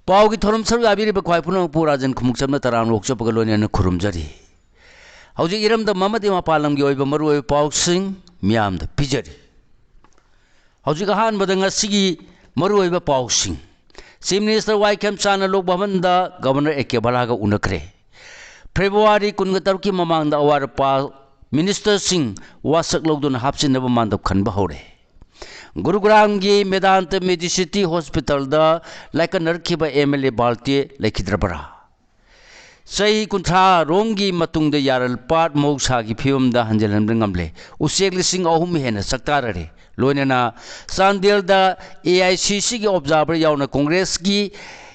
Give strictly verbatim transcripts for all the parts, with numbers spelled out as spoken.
ꯄꯥꯎꯒꯤ ꯊꯧꯔꯝ ꯁꯔꯨꯛ ꯌꯥꯕꯤꯔꯤꯕ ꯈ꯭ꯋꯥꯏ ꯄꯨꯝꯅꯃꯛꯄꯨ ꯔꯥꯖꯟ ꯈꯨꯃꯨꯛꯆꯝꯅ ꯇꯔꯥꯝꯅ ꯑꯣꯛꯆꯕꯒ ꯂꯣꯏꯅꯅ ꯈꯨꯔꯨꯝꯖꯔꯤ꯫ ꯍꯧꯖꯤꯛ ꯏꯔꯝꯗꯝ ꯑꯃꯗꯤ ꯃꯄꯥꯟ ꯂꯝꯒꯤ ꯑꯣꯏꯕ ꯃꯔꯨꯑꯣꯏꯕ ꯄꯥꯎꯁꯤꯡ ꯃꯤꯌꯥꯝꯗ ꯄꯤꯖꯔꯤ꯫ ꯍꯧꯖꯤꯛ ꯑꯍꯥꯟꯕꯗ ꯉꯁꯤꯒꯤ ꯃꯔꯨꯑꯣꯏꯕ ꯄꯥꯎꯁꯤꯡ꯫ ꯆꯤꯐ ꯃꯤꯅꯤꯁꯇꯔ ꯋꯥꯏ ꯈꯦꯝꯆꯥꯟꯅ ꯂꯣꯛ ꯚꯕꯟꯗ ꯒꯕꯔꯅꯔ ꯑꯦ ꯀꯦ ꯕꯂꯥꯒ ꯎꯅꯈ꯭ꯔꯦ꯫ ꯐꯦꯕ꯭ꯔꯨꯋꯥꯔꯤ ꯀꯨꯟꯒ ꯇꯔꯨꯛꯀꯤ ꯃꯃꯥꯡꯗ ꯑꯋꯥꯠ ꯑꯄꯥ ꯃꯤꯅꯤꯁꯇꯔꯁꯤꯡ ꯋꯥꯁꯛ ꯂꯧꯗꯨꯅ ꯍꯥꯞꯆꯤꯟꯅꯕ ꯃꯥꯟꯗꯞ ꯈꯟꯕ ꯍꯧꯔꯦ꯫ ꯒꯨꯔꯨꯒ꯭ꯔꯥꯝꯒꯤ ꯃꯦꯗꯥꯟꯇ ꯃꯦꯗꯤꯁꯤꯇꯤ ꯍꯣꯁꯄꯤꯇꯥꯜꯗ ꯂꯥꯏꯀꯠꯅꯔꯛꯈꯤꯕ ꯑꯦꯝ ꯑꯦꯜ ꯑꯦ ꯕꯥꯜꯇꯦ ꯂꯩꯈꯤꯗ꯭ꯔꯕ꯭ꯔꯥ? ꯆꯍꯤ ꯀꯨꯟꯊ꯭ꯔꯥ ꯔꯣꯝꯒꯤ ꯃꯇꯨꯡꯗ ꯌꯥꯔꯜꯄꯥꯠ ꯃꯍꯧꯁꯥꯒꯤ ꯐꯤꯕꯝꯗ ꯍꯟꯖꯤꯜꯍꯟꯕ ꯉꯝꯂꯦ꯫ ꯎꯆꯦꯛ ꯂꯤꯁꯤꯡ ꯑꯍꯨꯝ ꯍꯦꯟꯅ ꯆꯥꯛꯇꯥꯔꯔꯦ꯫ ꯂꯣꯏꯅꯅ ꯆꯥꯟꯗꯦꯜꯗ ꯑꯦ ꯑꯥꯏ ꯁꯤ ꯁꯤꯒꯤ ꯑꯣꯕꯖꯥꯔꯚꯔ ꯌꯥꯎꯅ ꯀꯣꯡꯒ꯭ꯔꯦꯁꯀꯤ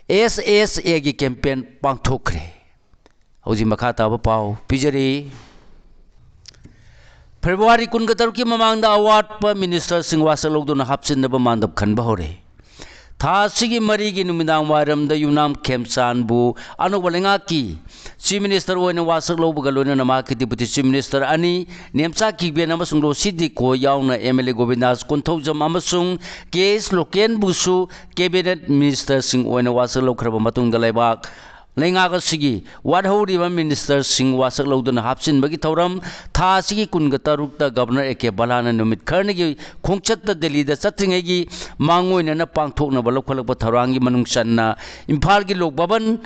ꯑꯦꯁ ꯑꯦꯁ ꯑꯦꯒꯤ ꯀꯦꯝꯄꯦꯟ ꯄꯥꯡꯊꯣꯛꯈ꯭ꯔꯦ꯫ ꯍꯧꯖꯤꯛ ꯃꯈꯥ ꯇꯥꯕ ꯄꯥꯎ ꯄꯤꯖꯔꯤ꯫ ꯐꯦꯕ꯭ꯔꯨꯋꯥꯔꯤ ꯀꯨꯟꯒ ꯇꯔꯨꯛꯀꯤ ꯃꯃꯥꯡꯗ ꯑꯋꯥꯠꯄ ꯃꯤꯅꯤꯁꯇꯔꯁꯤꯡ ꯋꯥꯁꯛ ꯂꯧꯗꯨꯅ ꯍꯥꯞꯆꯤꯟꯅꯕ ꯃꯥꯟꯗꯞ ꯈꯟꯕ ꯍꯧꯔꯦ꯫ ꯊꯥ ꯑꯁꯤꯒꯤ ꯃꯔꯤꯒꯤ ꯅꯨꯃꯤꯗꯥꯡ ꯋꯥꯏꯔꯝꯗ ꯌꯨꯝꯅꯥꯝ ꯈꯦꯝꯆꯥꯟꯕꯨ ꯑꯅꯧꯕ ꯂꯩꯉꯥꯛꯀꯤ ꯆꯤꯐ ꯃꯤꯅꯤꯁꯇꯔ ꯑꯣꯏꯅ ꯋꯥꯁꯛ ꯂꯧꯕꯒ ꯂꯣꯏꯅꯅ ꯃꯍꯥꯛꯀꯤ ꯗꯤꯄꯨꯇꯤ ꯆꯤꯐ ꯃꯤꯅꯤꯁꯇꯔ ꯑꯅꯤ, ꯅꯦꯝꯆꯥ ꯀꯤꯕꯦꯟ ꯑꯃꯁꯨꯡ ꯂꯣꯁꯤ ꯗꯤꯀꯣ ꯌꯥꯎꯅ ꯑꯦꯝ ꯑꯦꯜ ꯑꯦ ꯒꯣꯕꯤꯟꯗꯥꯁ ꯀꯣꯟꯊꯧꯖꯝ ꯑꯃꯁꯨꯡ ꯀꯦ ꯑꯦꯁ ꯂꯣꯀꯦꯟꯕꯨꯁꯨ ꯀꯦꯕꯤꯅꯦꯠ ꯃꯤꯅꯤꯁꯇꯔꯁꯤꯡ ꯑꯣꯏꯅ ꯋꯥꯁꯛ ꯂꯧꯈ꯭ꯔꯕ ꯃꯇꯨꯡꯗ ꯂꯩꯕꯥꯛ ꯂꯩꯉꯥꯛ ꯑꯁꯤꯒꯤ ꯋꯥꯠꯍꯧꯔꯤꯕ ꯃꯤꯅꯤꯁꯇꯔꯁꯤꯡ ꯋꯥꯁꯛ ꯂꯧꯗꯨꯅ ꯍꯥꯞꯆꯤꯟꯕꯒꯤ ꯊꯧꯔꯝ ꯊꯥ ꯑꯁꯤꯒꯤ ꯀꯨꯟꯒ ꯇꯔꯨꯛꯇ ꯒꯕꯔꯅꯔ ꯑꯦ ꯀꯦ ꯕꯂꯥꯅ ꯅꯨꯃꯤꯠ ꯈꯔꯅꯤꯒꯤ ꯈꯣꯡꯆꯠꯇ ꯗꯦꯜꯂꯤꯗ ꯆꯠꯇ꯭ꯔꯤꯉꯩꯒꯤ ꯃꯥꯡꯑꯣꯏꯅꯅ ꯄꯥꯡꯊꯣꯛꯅꯕ ꯂꯧꯈꯠꯂꯛꯄ ꯊꯧꯔꯥꯡꯒꯤ ꯃꯅꯨꯡ ꯆꯟꯅ ꯏꯝꯐꯥꯜꯒꯤ ꯂꯣꯛ ꯚꯕꯟ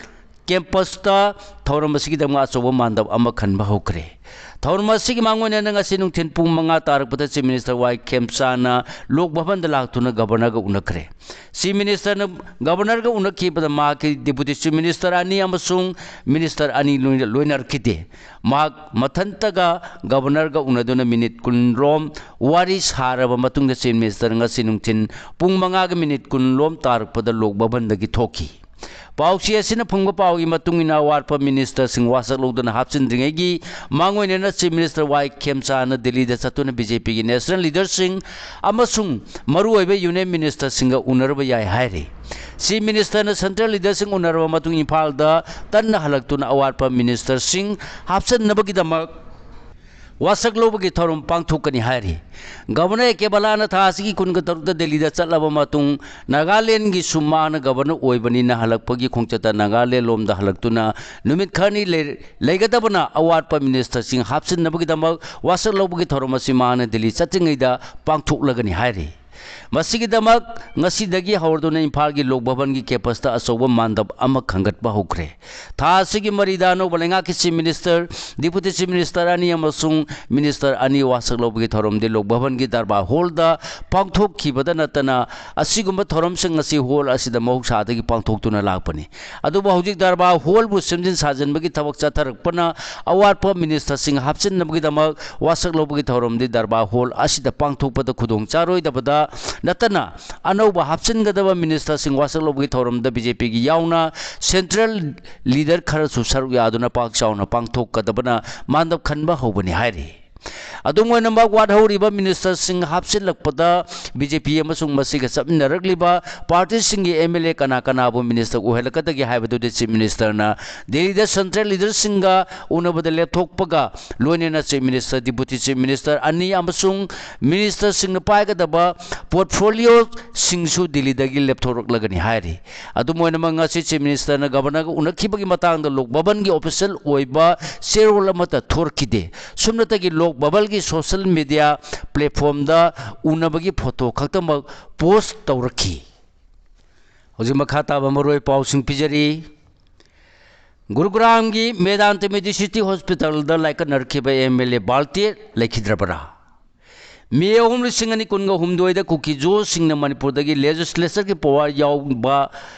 ꯀꯦꯝꯄꯁꯇ ꯊꯧꯔꯝ ꯑꯁꯤꯒꯤꯗꯃꯛ ꯑꯆꯧꯕ ꯃꯥꯟꯗꯞ ꯑꯃ ꯈꯟꯕ ꯍꯧꯈ꯭ꯔꯦ꯫ ꯊꯧꯔꯝ ꯑꯁꯤꯒꯤ ꯃꯥꯡꯑꯣꯏꯅꯅ ꯉꯁꯤ ꯅꯨꯡꯊꯤꯜ ꯄꯨꯡ ꯃꯉꯥ ꯇꯥꯔꯛꯄꯗ ꯆꯤꯐ ꯃꯤꯅꯤꯁꯇꯔ ꯋꯥꯏ ꯈꯦꯝꯆꯥꯅ ꯂꯣꯛ ꯚꯕꯟꯗ ꯂꯥꯛꯇꯨꯅ ꯒꯕꯔꯅꯔꯒ ꯎꯅꯈ꯭ꯔꯦ꯫ ꯆꯤꯐ ꯃꯤꯅꯤꯁꯇꯔꯅ ꯒꯕꯔꯅꯔꯒ ꯎꯅꯈꯤꯕꯗ ꯃꯍꯥꯛꯀꯤ ꯗꯤꯄꯨꯇꯤ ꯆꯤꯐ ꯃꯤꯅꯤꯁꯇꯔ ꯑꯅꯤ ꯑꯃꯁꯨꯡ ꯃꯤꯅꯤꯁꯇꯔ ꯑꯅꯤ ꯂꯣꯏꯅ-, ꯂꯣꯏꯅꯔꯛꯈꯤꯗꯦ꯫ ꯃꯍꯥꯛ ꯃꯊꯟꯇꯒ ꯒꯕꯔꯅꯔꯒ ꯎꯅꯗꯨꯅ ꯃꯤꯅꯤꯠ ꯀꯨꯟ ꯔꯣꯝ ꯋꯥꯔꯤ ꯁꯥꯔꯕ ꯃꯇꯨꯡꯗ ꯆꯤꯐ ꯃꯤꯅꯤꯁꯇꯔ ꯉꯁꯤ ꯅꯨꯡꯊꯤꯜ ꯄꯨꯡ ꯃꯉꯥꯒ ꯃꯤꯅꯤꯠ ꯀꯨꯟ ꯂꯣꯝ ꯇꯥꯔꯛꯄꯗ ꯂꯣꯛ ꯚꯕꯟꯗꯒꯤ ꯊꯣꯛꯈꯤ꯫ ꯄꯥꯎꯆꯦ ꯑꯁꯤꯅ ꯐꯪꯕ ꯄꯥꯎꯒꯤ ꯃꯇꯨꯡ ꯏꯟꯅ, ꯑꯋꯥꯠꯄ ꯃꯤꯅꯤꯁꯇꯔꯁꯤꯡ ꯋꯥꯁꯛ ꯂꯧꯗꯨꯅ ꯍꯥꯞꯆꯤꯟꯗ꯭ꯔꯤꯉꯩꯒꯤ ꯃꯥꯡꯑꯣꯏꯅꯅ ꯆꯤꯐ ꯃꯤꯅꯤꯁꯇꯔ ꯋꯥꯏ ꯈꯦꯝꯆꯥꯅ ꯗꯤꯜꯂꯤꯗ ꯆꯠꯇꯨꯅ ꯕꯤ ꯖꯦ ꯄꯤꯒꯤ ꯅꯦꯁꯅꯦꯜ ꯂꯤꯗꯔꯁꯤꯡ ꯑꯃꯁꯨꯡ ꯃꯔꯨꯑꯣꯏꯕ ꯌꯨꯅꯤꯌꯟ ꯃꯤꯅꯤꯁꯇꯔꯁꯤꯡꯒ ꯎꯅꯔꯕ ꯌꯥꯏ ꯍꯥꯏꯔꯤ꯫ ꯆꯤꯐ ꯃꯤꯅꯤꯁꯇꯔꯅ ꯁꯦꯟꯇ꯭ꯔꯦꯜ ꯂꯤꯗꯔꯁꯤꯡ ꯎꯅꯔꯕ ꯃꯇꯨꯡ ꯏꯝꯐꯥꯜꯗ ꯇꯟꯅ ꯍꯜꯂꯛꯇꯨꯅ ꯑꯋꯥꯠꯄ ꯃꯤꯅꯤꯁꯇꯔꯁꯤꯡ ꯍꯥꯞꯆꯤꯟꯅꯕꯒꯤꯗꯃꯛ ꯋꯥꯁꯛ ꯂꯧꯕꯒꯤ ꯊꯧꯔꯝ ꯄꯥꯡꯊꯣꯛꯀꯅꯤ ꯍꯥꯏꯔꯤ꯫ ꯒꯕꯔꯅꯔ ꯑꯦ ꯀꯦ ꯕꯂꯥꯅ ꯊꯥ ꯑꯁꯤꯒꯤ ꯀꯨꯟꯒ ꯇꯔꯨꯛꯇ ꯗꯦꯜꯂꯤꯗ ꯆꯠꯂꯕ ꯃꯇꯨꯡ ꯅꯥꯒꯥꯂꯦꯟꯒꯤꯁꯨ ꯃꯥꯅ ꯒꯕꯔꯅꯔ ꯑꯣꯏꯕꯅꯤꯅ ꯍꯜꯂꯛꯄꯒꯤ ꯈꯣꯡꯆꯠꯇ ꯅꯥꯒꯥꯂꯦꯟ ꯂꯣꯝꯗ ꯍꯜꯂꯛꯇꯨꯅ ꯅꯨꯃꯤꯠ ꯈꯔꯅꯤ ꯂꯩ-, ꯂꯩꯒꯗꯕꯅ ꯑꯋꯥꯠꯄ ꯃꯤꯅꯤꯁꯇꯔꯁꯤꯡ ꯍꯥꯞꯆꯤꯟꯅꯕꯒꯤꯗꯃꯛ ꯋꯥꯁꯛ ꯂꯧꯕꯒꯤ ꯊꯧꯔꯝ ꯑꯁꯤ ꯃꯥꯅ ꯗꯦꯜꯂꯤ ꯆꯠꯇ꯭ꯔꯤꯉꯩꯗ ꯄꯥꯡꯊꯣꯛꯂꯒꯅꯤ ꯍꯥꯏꯔꯤ꯫ ꯃꯁꯤꯒꯤꯗꯃꯛ ꯉꯁꯤꯗꯒꯤ ꯍꯧꯔꯗꯨꯅ ꯏꯝꯐꯥꯜꯒꯤ ꯂꯣꯛ ꯚꯕꯟꯒꯤ ꯀꯦꯝꯄꯁꯇ ꯑꯆꯧꯕ ꯃꯥꯟꯗꯞ ꯑꯃ ꯈꯟꯒꯠꯄ ꯍꯧꯈ꯭ꯔꯦ꯫ ꯊꯥ ꯑꯁꯤꯒꯤ ꯃꯔꯤꯗ ꯑꯅꯧꯕ ꯂꯩꯉꯥꯛꯀꯤ chief minister, deputy chief minister ꯑꯅꯤ ꯑꯃꯁꯨꯡ ꯃꯤꯅꯤꯁꯇꯔ ꯑꯅꯤ ꯋꯥꯁꯛ ꯂꯧꯕꯒꯤ ꯊꯧꯔꯝꯗꯤ ꯂꯣꯛ ꯚꯕꯟꯒꯤ ꯗꯔꯕꯥꯔ ꯍꯣꯜꯗ ꯄꯥꯡꯊꯣꯛꯈꯤꯕꯗ ꯅꯠꯇꯅ ꯑꯁꯤꯒꯨꯝꯕ ꯊꯧꯔꯝꯁꯤꯡ ꯑꯁꯤ ꯍꯣꯜ ꯑꯁꯤꯗ ꯃꯍꯧꯁꯥꯗꯒꯤ ꯄꯥꯡꯊꯣꯛꯇꯨꯅ ꯂꯥꯛꯄꯅꯤ꯫ ꯑꯗꯨꯕꯨ ꯍꯧꯖꯤꯛ ꯗꯔꯕꯥꯔ ꯍꯣꯜꯕꯨ ꯁꯦꯝꯖꯤꯟ ꯁꯥꯖꯤꯟꯕꯒꯤ ꯊꯕꯛ ꯆꯠꯊꯔꯛꯄꯅ ꯑꯋꯥꯠꯄ ꯃꯤꯅꯤꯁꯇꯔꯁꯤꯡ ꯍꯥꯞꯆꯤꯟꯅꯕꯒꯤꯗꯃꯛ ꯋꯥꯁꯛ ꯂꯧꯕꯒꯤ ꯊꯧꯔꯝꯗꯤ ꯗꯔꯕꯥꯔ ꯍꯣꯜ ꯑꯁꯤꯗ ꯄꯥꯡꯊꯣꯛꯄꯗ ꯈꯨꯗꯣꯡ ꯆꯥꯔꯣꯏꯗꯕꯗ ꯅꯠꯇꯅ ꯑꯅꯧꯕ ꯍꯥꯞꯆꯤꯟꯒꯗꯕ ꯃꯤꯅꯤꯁꯇꯔꯁꯤꯡ ꯋꯥꯁꯛ ꯂꯧꯕꯒꯤ ꯊꯧꯔꯝꯗ ꯕꯤ ꯖꯦ ꯄꯤꯒꯤ ꯌꯥꯎꯅ ꯁꯦꯟꯇ꯭ꯔꯦꯜ ꯂꯤꯗꯔ ꯈꯔꯁꯨ ꯁꯔꯨꯛ ꯌꯥꯗꯨꯅ ꯄꯥꯛ ꯆꯥꯎꯅ ꯄꯥꯡꯊꯣꯛꯀꯗꯕꯅ ꯃꯥꯟꯗꯞ ꯈꯟꯕ ꯍꯧꯕꯅꯤ ꯍꯥꯏꯔꯤ꯫ ꯑꯗꯨꯝ ꯑꯣꯏꯅꯃꯛ, ꯋꯥꯠꯍꯧꯔꯤꯕ ꯃꯤꯅꯤꯁꯇꯔꯁꯤꯡ ꯍꯥꯞꯆꯤꯜꯂꯛꯄꯗ ꯕꯤ ꯖꯦ ꯄꯤ ꯑꯃꯁꯨꯡ ꯃꯁꯤꯒ ꯆꯠꯃꯤꯟꯅꯔꯛꯂꯤꯕ ꯄꯥꯔꯇꯤꯁꯤꯡꯒꯤ ꯑꯦꯝ ꯑꯦꯜ ꯑꯦ ꯀꯅꯥ ꯀꯅꯥꯕꯨ ꯃꯤꯅꯤꯁꯇꯔ ꯑꯣꯏꯍꯜꯂꯛꯀꯗꯒꯦ ꯍꯥꯏꯕꯗꯨꯗꯤ ꯆꯤꯐ ꯃꯤꯅꯤꯁꯇꯔꯅ ꯗꯦꯜꯂꯤꯗ ꯁꯦꯟꯇ꯭ꯔꯦꯜ ꯂꯤꯗꯔꯁꯤꯡꯒ ꯎꯅꯕꯗ ꯂꯦꯞꯊꯣꯛꯄꯒ ꯂꯣꯏꯅꯅ chief minister, deputy chief minister ꯑꯅꯤ ꯑꯃꯁꯨꯡ ꯃꯤꯅꯤꯁꯇꯔꯁꯤꯡꯅ ꯄꯥꯏꯒꯗꯕ ꯄꯣꯔꯠꯐꯣꯂꯤꯑꯣꯁꯤꯡꯁꯨ ꯗꯤꯜꯂꯤꯗꯒꯤ ꯂꯦꯞꯊꯣꯔꯛꯂꯒꯅꯤ ꯍꯥꯏꯔꯤ꯫ ꯑꯗꯨꯝ ꯑꯣꯏꯅꯃꯛ, ꯉꯁꯤ ꯆꯤꯐ ꯃꯤꯅꯤꯁꯇꯔꯅ ꯒꯕꯔꯅꯔꯒ ꯎꯅꯈꯤꯕꯒꯤ ꯃꯇꯥꯡꯗ ꯂꯣꯛ ꯚꯕꯟꯒꯤ ꯑꯣꯐꯤꯁꯤꯌꯦꯜ ꯑꯣꯏꯕ ꯆꯦꯔꯣꯜ ꯑꯃꯠꯇ ꯊꯣꯔꯛꯈꯤꯗꯦ꯫ ꯁꯨꯞꯅꯇꯒꯤ ꯂꯣꯛ ꯚꯕꯟꯒꯤ ꯁꯣꯁꯤꯌꯦꯜ ꯃꯤꯗꯤꯌꯥ ꯄ꯭ꯂꯦꯠꯐꯣꯝꯗ ꯎꯅꯕꯒꯤ ꯐꯣꯇꯣ ꯈꯛꯇꯃꯛ ꯄꯣꯁ ꯇꯧꯔꯛꯈꯤ꯫ ꯍꯧꯖꯤꯛ ꯃꯈꯥ ꯇꯥꯕ ꯃꯔꯨꯑꯣꯏ ꯄꯥꯎꯁꯤꯡ ꯄꯤꯖꯔꯤ꯫ ꯒꯨꯔꯨꯒ꯭ꯔꯥꯝꯒꯤ ꯃꯦꯗꯥꯟꯇ ꯃꯦꯗꯤꯁꯤꯇꯤ ꯍꯣꯁꯄꯤꯇꯥꯜꯗ ꯂꯥꯏꯀꯠꯅꯔꯛꯈꯤꯕ ꯑꯦꯝ ꯑꯦꯜ ꯑꯦ ꯕꯥꯜꯇꯦ ꯂꯩꯈꯤꯗ꯭ꯔꯕꯔꯥ? ꯃꯦ ꯑꯍꯨꯝ, ꯂꯤꯁꯤꯡ ꯑꯅꯤ ꯀꯨꯟꯒ ꯍꯨꯝꯗꯣꯏꯗ ꯀꯨꯀꯤꯖꯣꯁꯤꯡꯅ ꯃꯅꯤꯄꯨꯔꯗꯒꯤ ꯂꯦꯖꯤꯁꯂꯦꯆꯔꯒꯤ ꯄꯋꯥꯔ ꯌꯥꯎꯕ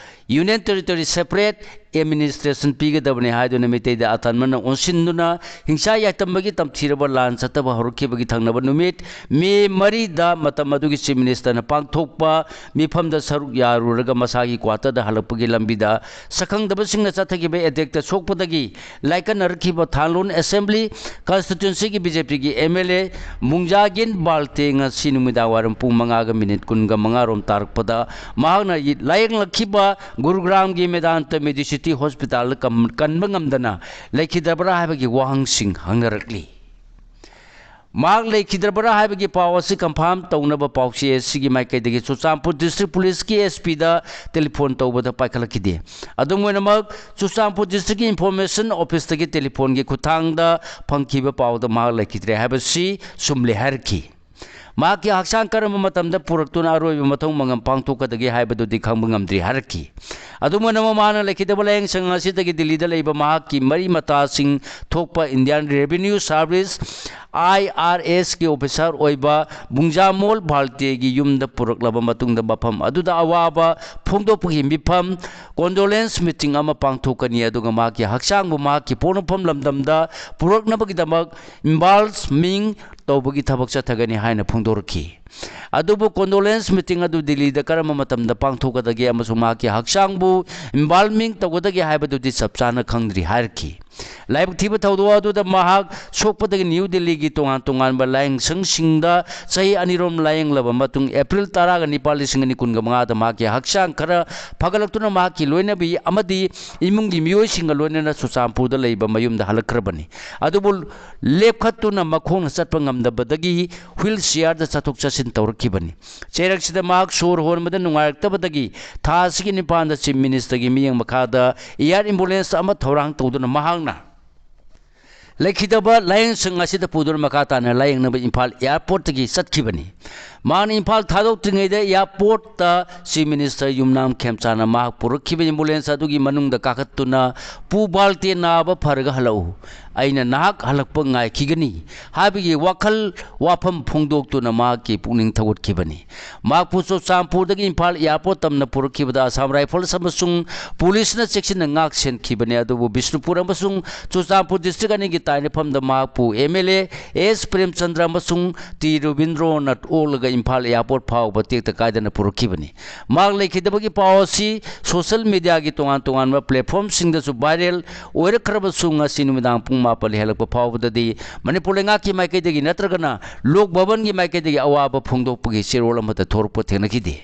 ꯌꯨꯅꯤꯌꯟ ꯇꯦꯔꯤꯇꯣꯔꯤ ꯁꯦꯄꯔꯦꯠ ꯑꯦꯗꯃꯤꯅꯤꯁꯇ꯭ꯔꯦꯁꯟ ꯄꯤꯒꯗꯕꯅꯤ ꯍꯥꯏꯗꯨꯅ ꯃꯤꯇꯩꯗ ꯑꯇꯟꯕꯅ ꯑꯣꯟꯁꯤꯟꯗꯨꯅ ꯍꯤꯡꯁꯥ ꯌꯥꯏꯇꯝꯕꯒꯤ ꯇꯝꯊꯤꯔꯕ ꯂꯥꯟ ꯆꯠꯊꯕ ꯍꯧꯔꯛꯈꯤꯕꯒꯤ ꯊꯪꯅꯕ ꯅꯨꯃꯤꯠ ꯃꯦ ꯃꯔꯤꯗ ꯃꯇꯝ ꯑꯗꯨꯒꯤ ꯆꯤꯐ ꯃꯤꯅꯤꯁꯇꯔꯅ ꯄꯥꯡꯊꯣꯛꯄ ꯃꯤꯐꯝꯗ ꯁꯔꯨꯛ ꯌꯥꯔꯨꯔꯒ ꯃꯁꯥꯒꯤ ꯀ꯭ꯋꯥꯇꯔꯗ ꯍꯜꯂꯛꯄꯒꯤ ꯂꯝꯕꯤꯗ ꯁꯛꯈꯪꯗꯕꯁꯤꯡꯅ ꯆꯠꯊꯈꯤꯕ ꯑꯦꯇꯦꯛꯇ ꯁꯣꯛꯄꯗꯒꯤ ꯂꯥꯏꯀꯠꯅꯔꯛꯈꯤꯕ ꯊꯥꯡꯂꯣꯟ ꯑꯦꯁꯦꯝꯕ꯭ꯂꯤ ꯀꯟꯁꯇꯤꯇ꯭ꯋꯦꯟꯁꯤꯒꯤ ꯕꯤ ꯖꯦ ꯄꯤꯒꯤ ꯑꯦꯝ ꯑꯦꯜ ꯑꯦ ꯃꯨꯡꯖꯥꯒꯤꯟ ꯕꯥꯜꯇꯦ ꯉꯁꯤ ꯅꯨꯃꯤꯗꯥꯡ ꯋꯥꯏꯔꯝ ꯄꯨꯡ ꯃꯉꯥꯒ ꯃꯤꯅꯤꯠ ꯀꯨꯟꯒ ꯃꯉꯥ ꯔꯣꯝ ꯇꯥꯔꯛꯄꯗ ꯃꯍꯥꯛꯅ ꯂꯥꯌꯦꯡꯂꯛꯈꯤꯕ ꯒꯨꯔꯨꯒ꯭ꯔꯥꯝꯒꯤ ꯃꯦꯗꯥꯟꯇ ꯃꯦꯗꯤꯁꯤꯇꯤ ꯍꯣꯁꯄꯤꯇꯥꯜꯗ ꯀꯝ-, ꯀꯟꯕ ꯉꯝꯗꯅ ꯂꯩꯈꯤꯗꯕ꯭ꯔꯥ ꯍꯥꯏꯕꯒꯤ ꯋꯥꯍꯪꯁꯤꯡ ꯍꯪꯅꯔꯛꯂꯤ꯫ ꯃꯍꯥꯛ ꯂꯩꯈꯤꯗ꯭ꯔꯕ꯭ꯔꯥ ꯍꯥꯏꯕꯒꯤ ꯄꯥꯎ ꯑꯁꯤ ꯀꯟꯐꯥꯔꯝ ꯇꯧꯅꯕ ꯄꯥꯎꯆꯦ ꯑꯁꯤꯒꯤ ꯃꯥꯏꯀꯩꯗꯒꯤ ꯆꯨꯔꯆꯥꯟꯄꯨꯔ ꯗꯤꯁꯇ꯭ꯔꯤꯛ ꯄꯨꯂꯤꯁꯀꯤ ꯑꯦꯁ ꯄꯤꯗ ꯇꯦꯂꯤꯐꯣꯟ ꯇꯧꯕꯗ ꯄꯥꯏꯈꯠꯂꯛꯈꯤꯗꯦ꯫ ꯑꯗꯨꯝ ꯑꯣꯏꯅꯃꯛ, ꯆꯨꯔꯆꯥꯟꯄꯨꯔ ꯗꯤꯁꯇ꯭ꯔꯤꯛꯀꯤ ꯏꯟꯐꯣꯔꯃꯦꯁꯟ ꯑꯣꯐꯤꯁꯇꯒꯤ ꯇꯦꯂꯤꯐꯣꯟꯒꯤ ꯈꯨꯠꯊꯥꯡꯗ ꯐꯪꯈꯤꯕ ꯄꯥꯎꯗ ꯃꯍꯥꯛ ꯂꯩꯈꯤꯗ꯭ꯔꯦ ꯍꯥꯏꯕꯁꯤ ꯆꯨꯝꯂꯦ ꯍꯥꯏꯔꯛꯈꯤ꯫ ꯃꯍꯥꯛꯀꯤ ꯍꯛꯆꯥꯡ ꯀꯔꯝꯕ ꯃꯇꯝꯗ ꯄꯨꯔꯛꯇꯨꯅ ꯑꯔꯣꯏꯕ ꯃꯊꯧ ꯃꯉꯝ ꯄꯥꯡꯊꯣꯛꯀꯗꯒꯦ ꯍꯥꯏꯕꯗꯨꯗꯤ ꯈꯪꯕ ꯉꯝꯗ꯭ꯔꯤ ꯍꯥꯏꯔꯛꯈꯤ꯫ ꯑꯗꯨꯝ ꯑꯣꯏꯅꯃꯛ, ꯃꯍꯥꯛꯅ ꯂꯩꯈꯤꯗꯕ ꯂꯥꯏꯌꯦꯡꯁꯪ ꯑꯁꯤꯗꯒꯤ ꯗꯤꯜꯂꯤꯗ ꯂꯩꯕ ꯃꯍꯥꯛꯀꯤ ꯃꯔꯤ ꯃꯇꯥꯁꯤꯡ ꯊꯣꯛꯄ ꯏꯟꯗꯤꯌꯥꯟ ꯔꯦꯚꯤꯅ꯭ꯌꯨ ꯁꯥꯔꯚꯤꯁ, ꯑꯥꯏ ꯑꯥꯔ ꯑꯦꯁꯀꯤ ꯑꯣꯐꯤꯁꯥꯔ ꯑꯣꯏꯕ ꯕꯨꯡꯖꯥꯃꯣꯜ ꯚꯥꯔꯇꯤꯒꯤ ꯌꯨꯝꯗ ꯄꯨꯔꯛꯂꯕ ꯃꯇꯨꯡꯗ, ꯃꯐꯝ ꯑꯗꯨꯗ ꯑꯋꯥꯕ ꯐꯣꯡꯗꯣꯛꯄꯒꯤ ꯃꯤꯐꯝ, ꯀꯣꯟꯗꯣꯂꯦꯟꯁ ꯃꯤꯇꯤꯡ ꯑꯃ ꯄꯥꯡꯊꯣꯛꯀꯅꯤ꯫ ꯑꯗꯨꯒ ꯃꯍꯥꯛꯀꯤ ꯍꯛꯆꯥꯡꯕꯨ ꯃꯍꯥꯛꯀꯤ ꯄꯣꯛꯅꯐꯝ ꯂꯝꯗꯝꯗ ꯄꯨꯔꯛꯅꯕꯒꯤꯗꯃꯛ ꯏꯝꯕꯥꯜꯃꯤꯡ ꯇꯧꯕꯒꯤ ꯊꯕꯛ ꯆꯠꯊꯒꯅꯤ ꯍꯥꯏꯅ ꯐꯣꯡꯗꯣꯔꯛꯈꯤ꯫ ꯑꯗꯨꯕꯨ ꯀꯣꯟꯗꯣꯂꯦꯟꯁ ꯃꯤꯇꯤꯡ ꯑꯗꯨ ꯗꯤꯜꯂꯤꯗ ꯀꯔꯝꯕ ꯃꯇꯝꯗ ꯄꯥꯡꯊꯣꯛꯀꯗꯒꯦ ꯑꯃꯁꯨꯡ ꯃꯍꯥꯛꯀꯤ ꯍꯛꯆꯥꯡꯕꯨ ꯏꯝꯕꯥꯜꯃꯤꯡ ꯇꯧꯒꯗꯒꯦ ꯍꯥꯏꯕꯗꯨꯗꯤ ꯆꯞ ꯆꯥꯅ ꯈꯪꯗ꯭ꯔꯤ ꯍꯥꯏꯔꯛꯈꯤ꯫ ꯂꯥꯏꯕꯛ ꯊꯤꯕ ꯊꯧꯗꯣꯛ ꯑꯗꯨꯗ ꯃꯍꯥꯛ ꯁꯣꯛꯄꯗꯒꯤ ꯅ꯭ꯌꯨ ꯗꯤꯜꯂꯤꯒꯤ ꯇꯣꯉꯥꯟ ꯇꯣꯉꯥꯟꯕ ꯂꯥꯏꯌꯦꯡꯁꯪꯁꯤꯡꯗ ꯆꯍꯤ ꯑꯅꯤꯔꯣꯝ ꯂꯥꯏꯌꯦꯡꯂꯕ ꯃꯇꯨꯡ, ꯑꯦꯄ꯭ꯔꯤꯜ ꯇꯔꯥꯒ ꯅꯤꯄꯥꯜ, ꯂꯤꯁꯤꯡ ꯑꯅꯤ ꯀꯨꯟꯒ ꯃꯉꯥꯗ ꯃꯍꯥꯛꯀꯤ ꯍꯛꯆꯥꯡ ꯈꯔ ꯐꯒꯠꯂꯛꯇꯨꯅ ꯃꯍꯥꯛꯀꯤ ꯂꯣꯏꯅꯕꯤ ꯑꯃꯗꯤ ꯏꯃꯨꯡꯒꯤ ꯃꯤꯑꯣꯏꯁꯤꯡꯒ ꯂꯣꯏꯅꯅ ꯆꯨꯔꯆꯥꯟꯄꯨꯔꯗ ꯂꯩꯕ ꯃꯌꯨꯝꯗ ꯍꯜꯂꯛꯈ꯭ꯔꯕꯅꯤ꯫ ꯑꯗꯨꯕꯨ ꯂꯦꯞꯈꯠꯇꯨꯅ ꯃꯈꯣꯡꯅ ꯆꯠꯄ ꯉꯝꯗꯕꯗꯒꯤ ꯍ꯭ꯋꯤꯜ ꯆꯤꯌꯥꯔꯗ ꯆꯠꯊꯣꯛ ꯆꯠꯁꯤꯟ ꯇꯧꯔꯛꯈꯤꯕꯅꯤ꯫ ꯆꯩꯔꯛꯁꯤꯗ ꯃꯍꯥꯛ ꯁꯣꯔ ꯍꯣꯟꯕꯗ ꯅꯨꯡꯉꯥꯏꯔꯛꯇꯕꯗꯒꯤ ꯊꯥ ꯑꯁꯤꯒꯤ ꯅꯤꯄꯥꯟꯗ ꯆꯤꯐ ꯃꯤꯅꯤꯁꯇꯔꯒꯤ ꯃꯤꯠꯌꯦꯡ ꯃꯈꯥꯗ ꯑꯦꯌꯥꯔ ꯑꯦꯝꯕꯨꯂꯦꯟꯁ ꯑꯃ ꯊꯧꯔꯥꯡ ꯇꯧꯗꯨꯅ ꯃꯍꯥꯛꯅ ꯂꯩꯈꯤꯗꯕ ꯂꯥꯏꯌꯦꯡꯁꯪ ꯑꯁꯤꯗ ꯄꯨꯗꯨꯅ ꯃꯈꯥ ꯇꯥꯅ ꯂꯥꯏꯌꯦꯡꯅꯕ ꯏꯝꯐꯥꯜ ꯑꯦꯌꯥꯔꯄꯣꯔꯠꯇꯒꯤ ꯆꯠꯈꯤꯕꯅꯤ꯫ ꯃꯍꯥꯛꯅ ꯏꯝꯐꯥꯜ ꯊꯥꯗꯣꯛꯇ꯭ꯔꯤꯉꯩꯗ ꯑꯦꯌꯥꯔꯄꯣꯔꯠꯇ ꯆꯤꯐ ꯃꯤꯅꯤꯁꯇꯔ ꯌꯨꯝꯅꯥꯝ ꯈꯦꯝꯆꯥꯅ ꯃꯍꯥꯛ ꯄꯨꯔꯛꯈꯤꯕ ꯑꯦꯝꯕꯨꯂꯦꯟꯁ ꯑꯗꯨꯒꯤ ꯃꯅꯨꯡꯗ ꯀꯥꯈꯠꯇꯨꯅ "ꯄꯨ ꯚꯥꯔꯇꯤ, ꯅꯥꯕ ꯐꯔꯒ ꯍꯜꯂꯛꯎ꯫ ꯑꯩꯅ ꯅꯍꯥꯛ ꯍꯜꯂꯛꯄ ꯉꯥꯏꯈꯤꯒꯅꯤ" ꯍꯥꯏꯕꯒꯤ ꯋꯥꯈꯜ ꯋꯥꯐꯝ ꯐꯣꯡꯗꯣꯛꯇꯨꯅ ꯃꯍꯥꯛꯀꯤ ꯄꯨꯛꯅꯤꯡ ꯊꯧꯒꯠꯈꯤꯕꯅꯤ꯫ ꯃꯍꯥꯛꯄꯨ ꯆꯨꯔꯆꯥꯟꯄꯨꯔꯗꯒꯤ ꯏꯝꯐꯥꯜ ꯑꯦꯌꯥꯔꯄꯣꯔꯠ ꯇꯝꯅ ꯄꯨꯔꯛꯈꯤꯕꯗ ꯑꯁꯥꯝ ꯔꯥꯏꯐꯜꯁ ꯑꯃꯁꯨꯡ ꯄꯨꯂꯤꯁꯅ ꯆꯦꯛꯁꯤꯟꯅ ꯉꯥꯛ ꯁꯦꯟꯈꯤꯕꯅꯤ꯫ ꯑꯗꯨꯕꯨ ꯕꯤꯁꯅꯨꯄꯨꯔ ꯑꯃꯁꯨꯡ ꯆꯨꯔꯆꯥꯟꯄꯨꯔ ꯗꯤꯁꯇ꯭ꯔꯤꯛ ꯑꯅꯤꯒꯤ ꯇꯥꯏꯅꯐꯝꯗ ꯃꯍꯥꯛꯄꯨ M L A S Premchandra ꯑꯃꯁꯨꯡ ꯇꯤ ꯔꯕꯤꯟꯗ꯭ꯔꯣꯅ ꯑꯣꯛꯂꯒ ꯏꯝꯐꯥꯜ ꯑꯦꯌꯥꯔꯄꯣꯔꯠ ꯐꯥꯎꯕ ꯇꯦꯛꯇ ꯀꯥꯏꯗꯅ ꯄꯨꯔꯛꯈꯤꯕꯅꯤ꯫ ꯃꯍꯥꯛ ꯂꯩꯈꯤꯗꯕꯒꯤ ꯄꯥꯎ ꯑꯁꯤ ꯁꯣꯁꯦꯜ ꯃꯤꯗꯤꯌꯥꯒꯤ ꯇꯣꯉꯥꯟ ꯇꯣꯉꯥꯟꯕ ꯄ꯭ꯂꯦꯠꯐꯣꯝꯁꯤꯡꯗꯁꯨ ꯚꯥꯏꯔꯦꯜ ꯑꯣꯏꯔꯛꯈ꯭ꯔꯕꯁꯨ, ꯉꯁꯤ ꯅꯨꯃꯤꯗꯥꯡ ꯄꯨꯡ ꯃꯥꯄꯜ ꯍꯦꯜꯂꯛꯄ ꯐꯥꯎꯕꯗꯗꯤ ꯃꯅꯤꯄꯨꯔ ꯂꯩꯉꯥꯛꯀꯤ ꯃꯥꯏꯀꯩꯗꯒꯤ ꯅꯠꯇ꯭ꯔꯒꯅ ꯂꯣꯛ ꯚꯕꯟꯒꯤ ꯃꯥꯏꯀꯩꯗꯒꯤ ꯑꯋꯥꯕ ꯐꯣꯡꯗꯣꯛꯄꯒꯤ ꯆꯦꯔꯣꯜ ꯑꯃꯠꯇ ꯊꯣꯔꯛꯄ ꯊꯦꯡꯅꯈꯤꯗꯦ꯫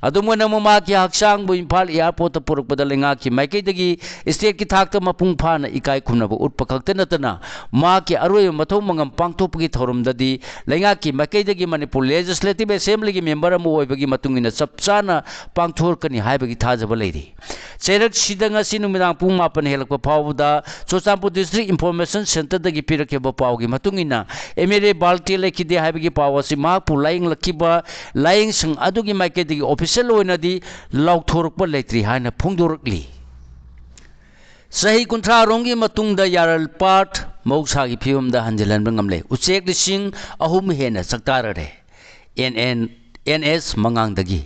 ꯑꯗꯨꯝ ꯑꯣꯏꯅꯃꯛ, ꯃꯍꯥꯛꯀꯤ ꯍꯛꯆꯥꯡꯕꯨ ꯏꯝꯐꯥꯜ airport ꯇ ꯄꯨꯔꯛꯄꯗ ꯂꯩꯉꯥꯛꯀꯤ ꯃꯥꯏꯀꯩꯗꯒꯤ state ꯀꯤ ꯊꯥꯛꯇ ꯃꯄꯨꯡ ꯐꯥꯅ ꯏꯀꯥꯏ ꯈꯨꯝꯅꯕ ꯎꯠꯄ ꯈꯛꯇ ꯅꯠꯇꯅ, ꯃꯍꯥꯛꯀꯤ ꯑꯔꯣꯏꯕ ꯃꯊꯧ ꯃꯉꯝ ꯄꯥꯡꯊꯣꯛꯄꯒꯤ ꯊꯧꯔꯝꯗꯗꯤ ꯂꯩꯉꯥꯛꯀꯤ ꯃꯥꯏꯀꯩꯗꯒꯤ ꯃꯅꯤꯄꯨꯔ Legislative Assembly ꯒꯤ member ꯑꯃ ꯑꯣꯏꯕꯒꯤ ꯃꯇꯨꯡ ꯏꯟꯅ ꯆꯞ ꯆꯥꯅ ꯄꯥꯡꯊꯣꯔꯛꯀꯅꯤ ꯍꯥꯏꯕꯒꯤ ꯊꯥꯖꯕ ꯂꯩꯔꯤ꯫ ꯆꯩꯔꯛꯁꯤꯗ ꯉꯁꯤ ꯅꯨꯃꯤꯗꯥꯡ ꯄꯨꯡ ꯃꯥꯄꯟ ꯍꯦꯜꯂꯛꯄ ꯐꯥꯎꯕꯗ ꯆꯨꯔꯆꯥꯟꯄꯨꯔ District Information Centre ꯗꯒꯤ ꯄꯤꯔꯛꯈꯤꯕ ꯄꯥꯎꯒꯤ ꯃꯇꯨꯡ ꯏꯟꯅ, MLA ꯕꯥꯜꯇꯦ ꯂꯩꯈꯤꯗꯦ ꯍꯥꯏꯕꯒꯤ ꯄꯥꯎ ꯑꯁꯤ ꯃꯍꯥꯛꯄꯨ ꯂꯥꯌꯦꯡꯂꯛꯈꯤꯕ ꯂꯥꯌꯦꯡꯁꯪ ꯑꯗꯨꯒꯤ ꯃꯥꯏꯀꯩꯗꯒꯤ official ꯑꯣꯏꯅꯗꯤ ꯂꯥꯎꯊꯣꯔꯛꯄ ꯂꯩꯇ꯭ꯔꯤ ꯍꯥꯏꯅ ꯐꯣꯡꯗꯣꯔꯛꯂꯤ꯫ ꯆꯍꯤ ꯀꯨꯟꯊ꯭ꯔꯥ ꯔꯣꯝꯒꯤ ꯃꯇꯨꯡꯗ ꯌꯥꯔꯜ ꯄꯥꯠ ꯃꯍꯧꯁꯥꯒꯤ ꯐꯤꯕꯝꯗ ꯍꯟꯖꯤꯜꯍꯟꯕ ꯉꯝꯂꯦ꯫ ꯎꯆꯦꯛ ꯂꯤꯁꯤꯡ ꯑꯍꯨꯝ ꯍꯦꯟꯅ ꯆꯥꯛꯇꯥꯔꯔꯦ꯫ NN, NS ꯃꯉꯥꯡꯗꯒꯤ꯫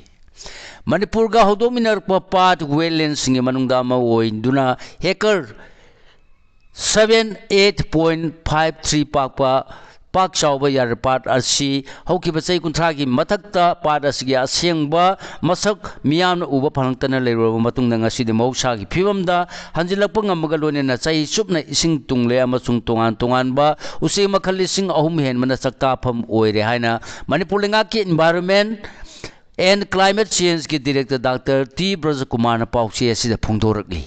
ꯃꯅꯤꯄꯨꯔꯒ ꯍꯧꯗꯣꯛꯃꯤꯟꯅꯔꯛꯄ ꯄꯥꯠ wetland ꯁꯤꯡꯒꯤ ꯃꯅꯨꯡꯗ ꯑꯃ ꯑꯣꯏꯗꯨꯅ hectare seven eight point five three ꯄꯥꯛꯄ ꯄꯥꯛ ꯆꯥꯎꯕ ꯌꯥꯔꯜ ꯄꯥꯠ ꯑꯁꯤ ꯍꯧꯈꯤꯕ ꯆꯍꯤ ꯀꯨꯟꯊ꯭ꯔꯥꯒꯤ ꯃꯊꯛꯇ ꯄꯥꯠ ꯑꯁꯤꯒꯤ ꯑꯁꯦꯡꯕ ꯃꯁꯛ ꯃꯤꯌꯥꯝꯅ ꯎꯕ ꯐꯪꯂꯛꯇꯅ ꯂꯩꯔꯨꯔꯕ ꯃꯇꯨꯡꯗ, ꯉꯁꯤꯗꯤ ꯃꯍꯧꯁꯥꯒꯤ ꯐꯤꯕꯝꯗ ꯍꯟꯖꯤꯜꯂꯛꯄ ꯉꯝꯕꯒ ꯂꯣꯏꯅꯅ ꯆꯍꯤ ꯆꯨꯞꯅ ꯏꯁꯤꯡ ꯇꯨꯡꯂꯦ ꯑꯃꯁꯨꯡ ꯇꯣꯉꯥꯟ ꯇꯣꯉꯥꯟꯕ ꯎꯆꯦꯛ ꯃꯈꯜ ꯂꯤꯁꯤꯡ ꯑꯍꯨꯝ ꯍꯦꯟꯕꯅ ꯆꯥꯛꯇꯥꯐꯝ ꯑꯣꯏꯔꯦ ꯍꯥꯏꯅ ꯃꯅꯤꯄꯨꯔ ꯂꯩꯉꯥꯛꯀꯤ Environment and Climate Change ꯀꯤ Director Doctor T ꯕ꯭ꯔꯖꯀꯨꯃꯥꯔꯅ ꯄꯥꯎꯆꯦ ꯑꯁꯤꯗ ꯐꯣꯡꯗꯣꯔꯛꯂꯤ꯫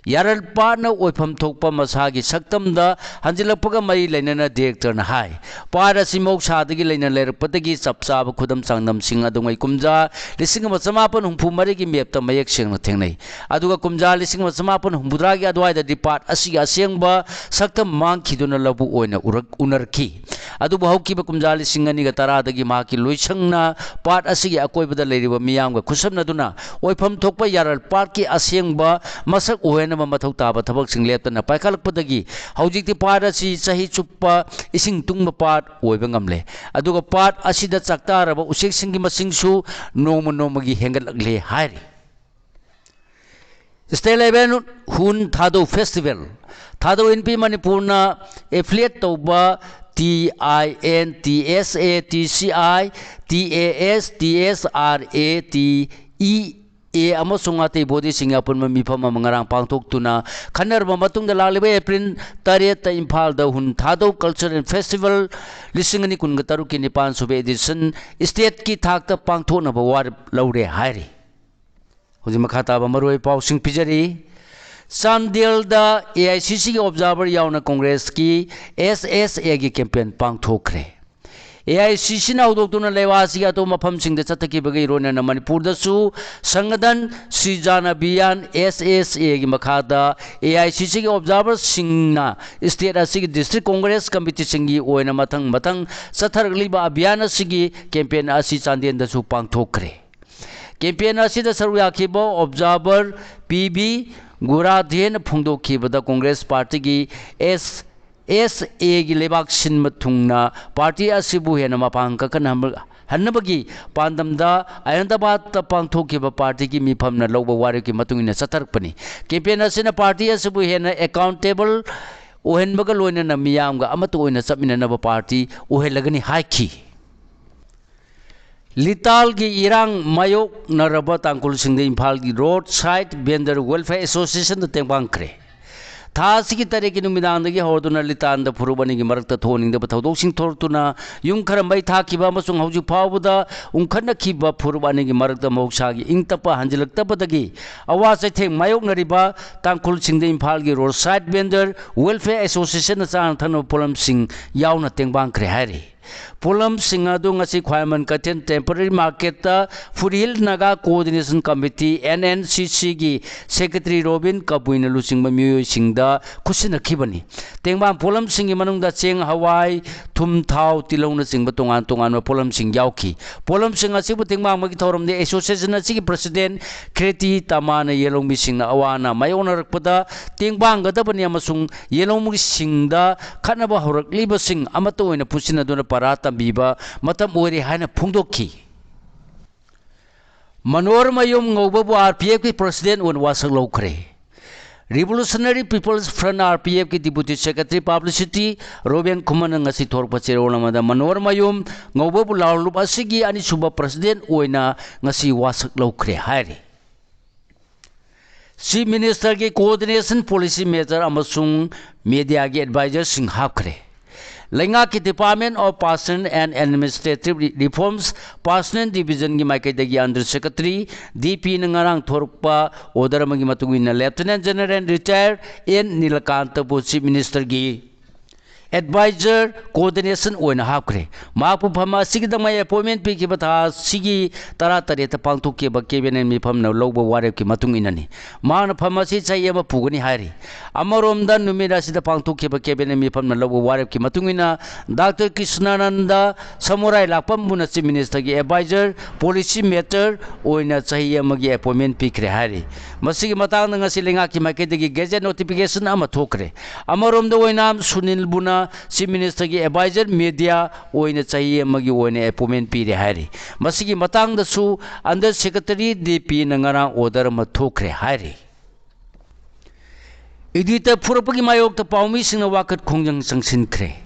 ꯌꯥꯔꯜ ꯄꯥꯠꯅ ꯑꯣꯏꯐꯝ ꯊꯣꯛꯄ ꯃꯁꯥꯒꯤ ꯁꯛꯇꯝꯗ ꯍꯟꯖꯤꯜꯂꯛꯄꯒ ꯃꯔꯤ ꯂꯩꯅꯅ director ꯅ ꯍꯥꯏ, ꯄꯥꯠ ꯑꯁꯤ ꯃꯍꯧꯁꯥꯗꯒꯤ ꯂꯩꯅ ꯂꯩꯔꯛꯄꯗꯒꯤ ꯆꯞ ꯆꯥꯕ ꯈꯨꯗꯝ ꯆꯥꯡꯗꯝꯁꯤꯡ ꯑꯗꯨꯉꯩ ꯀꯨꯝꯖꯥ ꯂꯤꯁꯤꯡ ꯑꯃ ꯆꯃꯥꯄꯟ ꯍꯨꯝꯐꯨ ꯃꯔꯤꯒꯤ map ꯇ ꯃꯌꯦꯛ ꯁꯦꯡꯅ ꯊꯦꯡꯅꯩ꯫ ꯑꯗꯨꯒ ꯀꯨꯝꯖꯥ ꯂꯤꯁꯤꯡ ꯑꯃ ꯆꯃꯥꯄꯟ ꯍꯨꯝꯐꯨꯇꯔꯥꯒꯤ ꯑꯗꯨꯋꯥꯏꯗꯗꯤ ꯄꯥꯠ ꯑꯁꯤꯒꯤ ꯑꯁꯦꯡꯕ ꯁꯛꯇꯝ ꯃꯥꯡꯈꯤꯗꯨꯅ ꯂꯧꯕꯨꯛ ꯑꯣꯏꯅ ꯎꯔꯛ-, ꯎꯅꯔꯛꯈꯤ꯫ ꯑꯗꯨꯕꯨ ꯍꯧꯈꯤꯕ ꯀꯨꯝꯖꯥ ꯂꯤꯁꯤꯡ ꯑꯅꯤꯒ ꯇꯔꯥꯗꯒꯤ ꯃꯍꯥꯛꯀꯤ ꯂꯣꯏꯁꯪꯅ ꯄꯥꯠ ꯑꯁꯤꯒꯤ ꯑꯀꯣꯏꯕꯗ ꯂꯩꯔꯤꯕ ꯃꯤꯌꯥꯝꯒ ꯈꯨꯠꯁꯝꯅꯗꯨꯅ ꯑꯣꯏꯐꯝ ꯊꯣꯛꯄ ꯌꯥꯔꯜ ꯄꯥꯠꯀꯤ ꯑꯁꯦꯡꯕ ꯃꯁꯛ ꯎꯍꯟꯅꯕ ꯃꯊꯧ ꯇꯥꯕ ꯊꯕꯛꯁꯤꯡ ꯂꯦꯞꯇꯅ ꯄꯥꯏꯈꯠꯂꯛꯄꯗꯒꯤ ꯍꯧꯖꯤꯛꯇꯤ ꯄꯥꯠ ꯑꯁꯤ ꯆꯍꯤ ꯆꯨꯞꯄ ꯏꯁꯤꯡ ꯇꯨꯡꯕ ꯄꯥꯠ ꯑꯣꯏꯕ ꯉꯝꯂꯦ꯫ ꯑꯗꯨꯒ ꯄꯥꯠ ꯑꯁꯤꯗ ꯆꯥꯛꯇꯥꯔꯕ ꯎꯆꯦꯛꯁꯤꯡꯒꯤ ꯃꯁꯤꯡꯁꯨ ꯅꯣꯡꯃ ꯅꯣꯡꯃꯒꯤ ꯍꯦꯟꯒꯠꯂꯛꯂꯦ ꯍꯥꯏꯔꯤ꯫ State Level Hun Thadou Festival, ꯊꯥꯗꯧ ꯏꯟꯄꯤ ꯃꯅꯤꯄꯨꯔꯅ affiliate ꯇꯧꯕ T I N, T S A, T C I, T A S, T S R A, T E ꯑꯦ ꯑꯃꯁꯨꯡ ꯑꯇꯩ ꯕꯣꯗꯤꯁꯤꯡꯒꯤ ꯑꯄꯨꯟꯕ ꯃꯤꯐꯝ ꯑꯃ ꯉꯔꯥꯡ ꯄꯥꯡꯊꯣꯛꯇꯨꯅ ꯈꯟꯅꯔꯕ ꯃꯇꯨꯡꯗ ꯂꯥꯛꯂꯤꯕ ꯑꯦꯄ꯭ꯔꯤꯜ ꯇꯔꯦꯠꯇ ꯏꯝꯐꯥꯜꯗ ꯍꯨꯟ ꯊꯥꯗꯧ ꯀꯜꯆꯔꯦꯜ ꯐꯦꯁꯇꯤꯚꯦꯜ ꯂꯤꯁꯤꯡ ꯑꯅꯤ ꯀꯨꯟꯒ ꯇꯔꯨꯛꯀꯤ ꯅꯤꯄꯥꯟ ꯁꯨꯕ ꯑꯦꯗꯤꯁꯟ ꯁ꯭ꯇꯦꯠꯀꯤ ꯊꯥꯛꯇ ꯄꯥꯡꯊꯣꯛꯅꯕ ꯋꯥꯔꯦꯞ ꯂꯧꯔꯦ ꯍꯥꯏꯔꯤ꯫ ꯍꯧꯖꯤꯛ ꯃꯈꯥ ꯇꯥꯕ ꯃꯔꯨꯑꯣꯏꯕ ꯄꯥꯎꯁꯤꯡ ꯄꯤꯖꯔꯤ꯫ ꯆꯥꯟꯗꯦꯜꯗ ꯑꯦ ꯑꯥꯏ ꯁꯤ ꯁꯤꯒꯤ ꯑꯣꯕꯖꯥꯔꯚꯔ ꯌꯥꯎꯅ ꯀꯣꯡꯒ꯭ꯔꯦꯁꯀꯤ ꯑꯦꯁ ꯑꯦꯁ ꯑꯦꯒꯤ ꯀꯦꯝꯄꯦꯟ ꯄꯥꯡꯊꯣꯛꯈ꯭ꯔꯦ꯫ ꯑꯦ ꯑꯥꯏ ꯁꯤ ꯁꯤꯅ ꯍꯧꯗꯣꯛꯇꯨꯅ ꯂꯩꯕꯥꯛ ꯑꯁꯤꯒꯤ ꯑꯇꯣꯞꯄ ꯃꯐꯝꯁꯤꯡꯗ ꯆꯠꯊꯈꯤꯕꯒ ꯂꯣꯏꯅꯅ ꯃꯅꯤꯄꯨꯔꯗꯁꯨ ꯁꯪꯒꯗꯟ ꯁꯤꯖꯥꯟ ꯑꯚꯤꯌꯥꯟ ꯑꯦꯁ ꯑꯦꯁ ꯑꯦꯒꯤ ꯃꯈꯥꯗ ꯑꯦ ꯑꯥꯏ ꯁꯤ ꯁꯤꯒꯤ ꯑꯣꯕꯖꯥꯔꯚꯔꯁꯤꯡꯅ ꯁ꯭ꯇꯦꯠ ꯑꯁꯤꯒꯤ ꯗꯤꯁꯇ꯭ꯔꯤꯛ ꯀꯣꯡꯒ꯭ꯔꯦꯁ ꯀꯃꯤꯇꯤꯁꯤꯡꯒꯤ ꯑꯣꯏꯅ ꯃꯊꯪ ꯃꯊꯪ ꯆꯠꯊꯔꯛꯂꯤꯕ ꯑꯚꯤꯌꯥꯟ ꯑꯁꯤꯒꯤ ꯀꯦꯝꯄꯦꯟ ꯑꯁꯤ ꯆꯥꯟꯗꯦꯜꯗꯁꯨ ꯄꯥꯡꯊꯣꯛꯈ꯭ꯔꯦ꯫ ꯀꯦꯝꯄꯦꯟ ꯑꯁꯤꯗ ꯁꯔꯨꯛ ꯌꯥꯈꯤꯕ ꯑꯣꯕꯖꯥꯔꯚꯔ ꯄꯤ ꯕꯤ ꯒꯨꯔꯥꯙꯦꯅ ꯐꯣꯡꯗꯣꯛꯈꯤꯕꯗ, ꯀꯣꯡꯒ꯭ꯔꯦꯁ ꯄꯥꯔꯇꯤꯒꯤ ꯑꯦꯁ ꯑꯦꯁ ꯑꯦꯒꯤ ꯂꯩꯕꯥꯛ ꯁꯤꯟꯕ ꯊꯨꯡꯅ ꯄꯥꯔꯇꯤ ꯑꯁꯤꯕꯨ ꯍꯦꯟꯅ ꯃꯄꯥꯡ ꯀꯟꯈꯠꯍꯟꯕ-, ꯍꯟꯅꯕꯒꯤ ꯄꯥꯟꯗꯝꯗ ꯑꯍꯃꯗꯥꯕꯥꯗꯇ ꯄꯥꯡꯊꯣꯛꯈꯤꯕ ꯄꯥꯔꯇꯤꯒꯤ ꯃꯤꯐꯝꯅ ꯂꯧꯕ ꯋꯥꯔꯦꯞꯀꯤ ꯃꯇꯨꯡ ꯏꯟꯅ ꯆꯠꯊꯔꯛꯄꯅꯤ꯫ ꯀꯦꯝꯄꯦꯟ ꯑꯁꯤꯅ ꯄꯥꯔꯇꯤ ꯑꯁꯤꯕꯨ ꯍꯦꯟꯅ ꯑꯦꯀꯥꯎꯟꯇꯦꯕꯜ ꯑꯣꯏꯍꯟꯕꯒ ꯂꯣꯏꯅꯅ ꯃꯤꯌꯥꯝꯒ ꯑꯃꯠꯇ ꯑꯣꯏꯅ ꯆꯠꯃꯤꯟꯅꯅꯕ ꯄꯥꯔꯇꯤ ꯑꯣꯏꯍꯜꯂꯒꯅꯤ ꯍꯥꯏꯈꯤ꯫ ꯂꯤꯇꯥꯜꯒꯤ ꯏꯔꯥꯡ ꯃꯥꯌꯣꯛꯅꯔꯕ ꯇꯥꯡꯈꯨꯜꯁꯤꯡꯗ ꯏꯝꯐꯥꯜꯒꯤ ꯔꯣꯗ ꯁꯥꯏꯗ ꯚꯦꯟꯗꯔ ꯋꯦꯜꯐꯤꯌꯔ ꯑꯦꯁꯣꯁꯤꯌꯦꯁꯟꯗ ꯇꯦꯡꯕꯥꯡꯈ꯭ꯔꯦ꯫ ꯊꯥ ꯑꯁꯤꯒꯤ ꯇꯔꯦꯠꯀꯤ ꯅꯨꯃꯤꯗꯥꯡꯗꯒꯤ ꯍꯧꯔꯗꯨꯅ ꯂꯤꯇꯥꯟꯗ ꯐꯨꯔꯨꯞ ꯑꯅꯤꯒꯤ ꯃꯔꯛꯇ ꯊꯣꯛꯍꯟꯅꯤꯡꯗꯕ ꯊꯧꯗꯣꯛꯁꯤꯡ ꯊꯣꯛꯂꯛꯇꯨꯅ ꯌꯨꯝ ꯈꯔ ꯃꯩ ꯊꯥꯈꯤꯕ ꯑꯃꯁꯨꯡ ꯍꯧꯖꯤꯛ ꯐꯥꯎꯕꯗ ꯎꯪꯈꯠꯅꯈꯤꯕ ꯐꯨꯔꯨꯞ ꯑꯅꯤꯒꯤ ꯃꯔꯛꯇ ꯃꯍꯧꯁꯥꯒꯤ ꯏꯪ ꯇꯞꯄ ꯍꯟꯖꯤꯜꯂꯛꯇꯕꯗꯒꯤ ꯑꯋꯥ ꯆꯩꯊꯦꯡ ꯃꯥꯌꯣꯛꯅꯔꯤꯕ ꯇꯥꯡꯈꯨꯜꯁꯤꯡꯗ ꯏꯝꯐꯥꯜꯒꯤ ꯔꯣꯗ ꯁꯥꯏꯗ ꯚꯦꯟꯗꯔ ꯋꯦꯜꯐꯤꯌꯔ ꯑꯦꯁꯣꯁꯤꯌꯦꯁꯟꯅ ꯆꯥꯅ ꯊꯛꯅꯕ ꯄꯣꯠꯂꯝꯁꯤꯡ ꯌꯥꯎꯅ ꯇꯦꯡꯕꯥꯡꯈ꯭ꯔꯦ ꯍꯥꯏꯔꯤ꯫ ꯄꯣꯠꯂꯝꯁꯤꯡ ꯑꯗꯨ ꯉꯁꯤ ꯈ꯭ꯋꯥꯏꯔꯝꯕꯟ ꯀꯩꯊꯦꯜ ꯇꯦꯝꯄꯔꯦꯔꯤ ꯃꯥꯔꯀꯦꯠꯇ foothill Naga coordination committee, N N C ꯁꯤꯒꯤ ꯁꯦꯀ꯭ꯔꯦꯇꯔꯤ ꯔꯣꯕꯤꯟ ꯀꯕꯨꯏꯅ ꯂꯨꯆꯤꯡꯕ ꯃꯤꯑꯣꯏꯁꯤꯡꯗ ꯈꯨꯠꯁꯤꯟꯅꯈꯤꯕꯅꯤ꯫ ꯇꯦꯡꯕꯥꯡ ꯄꯣꯠꯂꯝꯁꯤꯡꯒꯤ ꯃꯅꯨꯡꯗ ꯆꯦꯡ, ꯍꯋꯥꯏ, ꯊꯨꯝ, ꯊꯥꯎ, ꯇꯤꯜꯍꯧꯅꯆꯤꯡꯕ ꯇꯣꯉꯥꯟ ꯇꯣꯉꯥꯟꯕ ꯄꯣꯠꯂꯝꯁꯤꯡ ꯌꯥꯎꯈꯤ꯫ ꯄꯣꯠꯂꯝꯁꯤꯡ ꯑꯁꯤꯕꯨ ꯇꯦꯡꯕꯥꯡꯕꯒꯤ ꯊꯧꯔꯝꯗꯤ ꯑꯦꯁꯣꯁꯤꯌꯦꯁꯟ ꯑꯁꯤꯒꯤ ꯄ꯭ꯔꯁꯤꯗꯦꯟ ꯈ꯭ꯔꯦꯇꯤ ꯇꯃꯥꯅ ꯌꯦꯜꯍꯧꯃꯤꯁꯤꯡꯅ ꯑꯋꯥ ꯑꯅꯥ ꯃꯥꯌꯣꯛꯅꯔꯛꯄꯗ ꯇꯦꯡꯕꯥꯡꯒꯗꯕꯅꯤ ꯑꯃꯁꯨꯡ ꯌꯦꯜꯍꯧꯃꯤꯁꯤꯡꯗ ꯈꯠꯅꯕ ꯍꯧꯔꯛꯂꯤꯕꯁꯤꯡ ꯑꯃꯠꯇ ꯑꯣꯏꯅ ꯄꯨꯟꯁꯤꯟꯅꯗꯨꯅ ꯄꯔꯥ ꯇꯝꯕꯤꯕ ꯃꯇꯝ ꯑꯣꯏꯔꯦ ꯍꯥꯏꯅ ꯐꯣꯡꯗꯣꯛꯈꯤ꯫ ꯃꯅꯣꯍꯔ ꯃꯌꯨꯝ ꯉꯧꯕꯕꯨ ꯑꯥꯔ ꯄꯤ ꯑꯦꯐꯀꯤ ꯄ꯭ꯔꯁꯤꯗꯦꯟ ꯑꯣꯏꯅ ꯋꯥꯁꯛ ꯂꯧꯈ꯭ꯔꯦ꯫ Revolutionary people's front, R P ꯑꯦꯐꯀꯤ ꯗꯤꯄꯨꯇꯤ ꯁꯦꯀ꯭ꯔꯦꯇꯔꯤ ꯄꯕ꯭ꯂꯤꯁꯤꯇꯤ ꯔꯣꯕꯦꯟ ꯈꯨꯃꯟꯅ ꯉꯁꯤ ꯊꯣꯔꯛꯄ ꯆꯦꯔꯣꯜ ꯑꯃꯗ ꯃꯅꯣꯍꯔ ꯃꯌꯨꯝ ꯉꯧꯕꯕꯨ ꯂꯥꯎꯂꯨꯞ ꯑꯁꯤꯒꯤ ꯑꯅꯤꯁꯨꯕ ꯄ꯭ꯔꯁꯤꯗꯦꯟ ꯑꯣꯏꯅ ꯉꯁꯤ ꯋꯥꯁꯛ ꯂꯧꯈ꯭ꯔꯦ ꯍꯥꯏꯔꯤ꯫ Chief Minister ꯒꯤ Coordination Policy Matter ꯑꯃꯁꯨꯡ Media ꯒꯤ Advisor ꯁꯤꯡ ꯍꯥꯞꯈ꯭ꯔꯦ꯫ ꯂꯩꯉꯥꯛꯀꯤ Department of Personnel and Administrative Reforms, Personnel Division ꯒꯤ ꯃꯥꯏꯀꯩꯗꯒꯤ Under Secretary D P ꯅ ꯉꯔꯥꯡ ꯊꯣꯔꯛꯄ order ꯑꯃꯒꯤ ꯃꯇꯨꯡ ꯏꯟꯅ Lieutenant General Retired N ꯅꯤꯂꯀꯥꯟꯇꯕꯨ Chief Minister ꯒꯤ Advisor Coordination ꯑꯣꯏꯅ ꯍꯥꯞꯈ꯭ꯔꯦ꯫ ꯃꯍꯥꯛꯄꯨ ꯐꯝ ꯑꯁꯤꯒꯤꯗꯃꯛ appointment ꯄꯤꯈꯤꯕ ꯊꯥ ꯑꯁꯤꯒꯤ ꯇꯔꯥꯇꯔꯦꯠꯇ ꯄꯥꯡꯊꯣꯛꯈꯤꯕ Cabinet ꯃꯤꯐꯝꯅ ꯂꯧꯕ ꯋꯥꯔꯦꯞꯀꯤ ꯃꯇꯨꯡ ꯏꯟꯅꯅꯤ꯫ ꯃꯍꯥꯛꯅ ꯐꯝ ꯑꯁꯤ ꯆꯍꯤ ꯑꯃ ꯄꯨꯒꯅꯤ ꯍꯥꯏꯔꯤ꯫ ꯑꯃꯔꯣꯝꯗ, ꯅꯨꯃꯤꯠ ꯑꯁꯤꯗ ꯄꯥꯡꯊꯣꯛꯈꯤꯕ Cabinet ꯃꯤꯐꯝꯅ ꯂꯧꯕ ꯋꯥꯔꯦꯞꯀꯤ ꯃꯇꯨꯡ ꯏꯟꯅ Doctor ꯀ꯭ꯔꯤꯁꯅꯥꯅꯟꯗ ꯁꯃꯨꯔꯥꯏ ꯂꯥꯛꯄꯝꯕꯨꯅ Chief Minister ꯒꯤ Advisor Policy Matter ꯑꯣꯏꯅ ꯆꯍꯤ ꯑꯃꯒꯤ appointment ꯄꯤꯈ꯭ꯔꯦ ꯍꯥꯏꯔꯤ꯫ ꯃꯁꯤꯒꯤ ꯃꯇꯥꯡꯗ ꯉꯁꯤ ꯂꯩꯉꯥꯛꯀꯤ ꯃꯥꯏꯀꯩꯗꯒꯤ Gazette notification ꯑꯃ ꯊꯣꯛꯈ꯭ꯔꯦ꯫ ꯑꯃꯔꯣꯝꯗ, ꯑꯣꯏꯅꯥꯝ ꯁꯨꯅꯤꯜꯕꯨꯅ Chief Minister ꯒꯤ Advisor Media ꯑꯣꯏꯅ ꯆꯍꯤ ꯑꯃꯒꯤ ꯑꯣꯏꯅ appointment ꯄꯤꯔꯦ ꯍꯥꯏꯔꯤ꯫ ꯃꯁꯤꯒꯤ ꯃꯇꯥꯡꯗꯁꯨ Under Secretary D P ꯅ ꯉꯔꯥꯡ order ꯑꯃ ꯊꯣꯛꯈ꯭ꯔꯦ ꯍꯥꯏꯔꯤ꯫ Editor ꯐꯨꯔꯛꯄꯒꯤ ꯃꯥꯌꯣꯛꯇ ꯄꯥꯎꯃꯤꯁꯤꯡꯅ ꯋꯥꯀꯠ ꯈꯣꯡꯖꯪ ꯆꯪꯁꯤꯟꯈ꯭ꯔꯦ꯫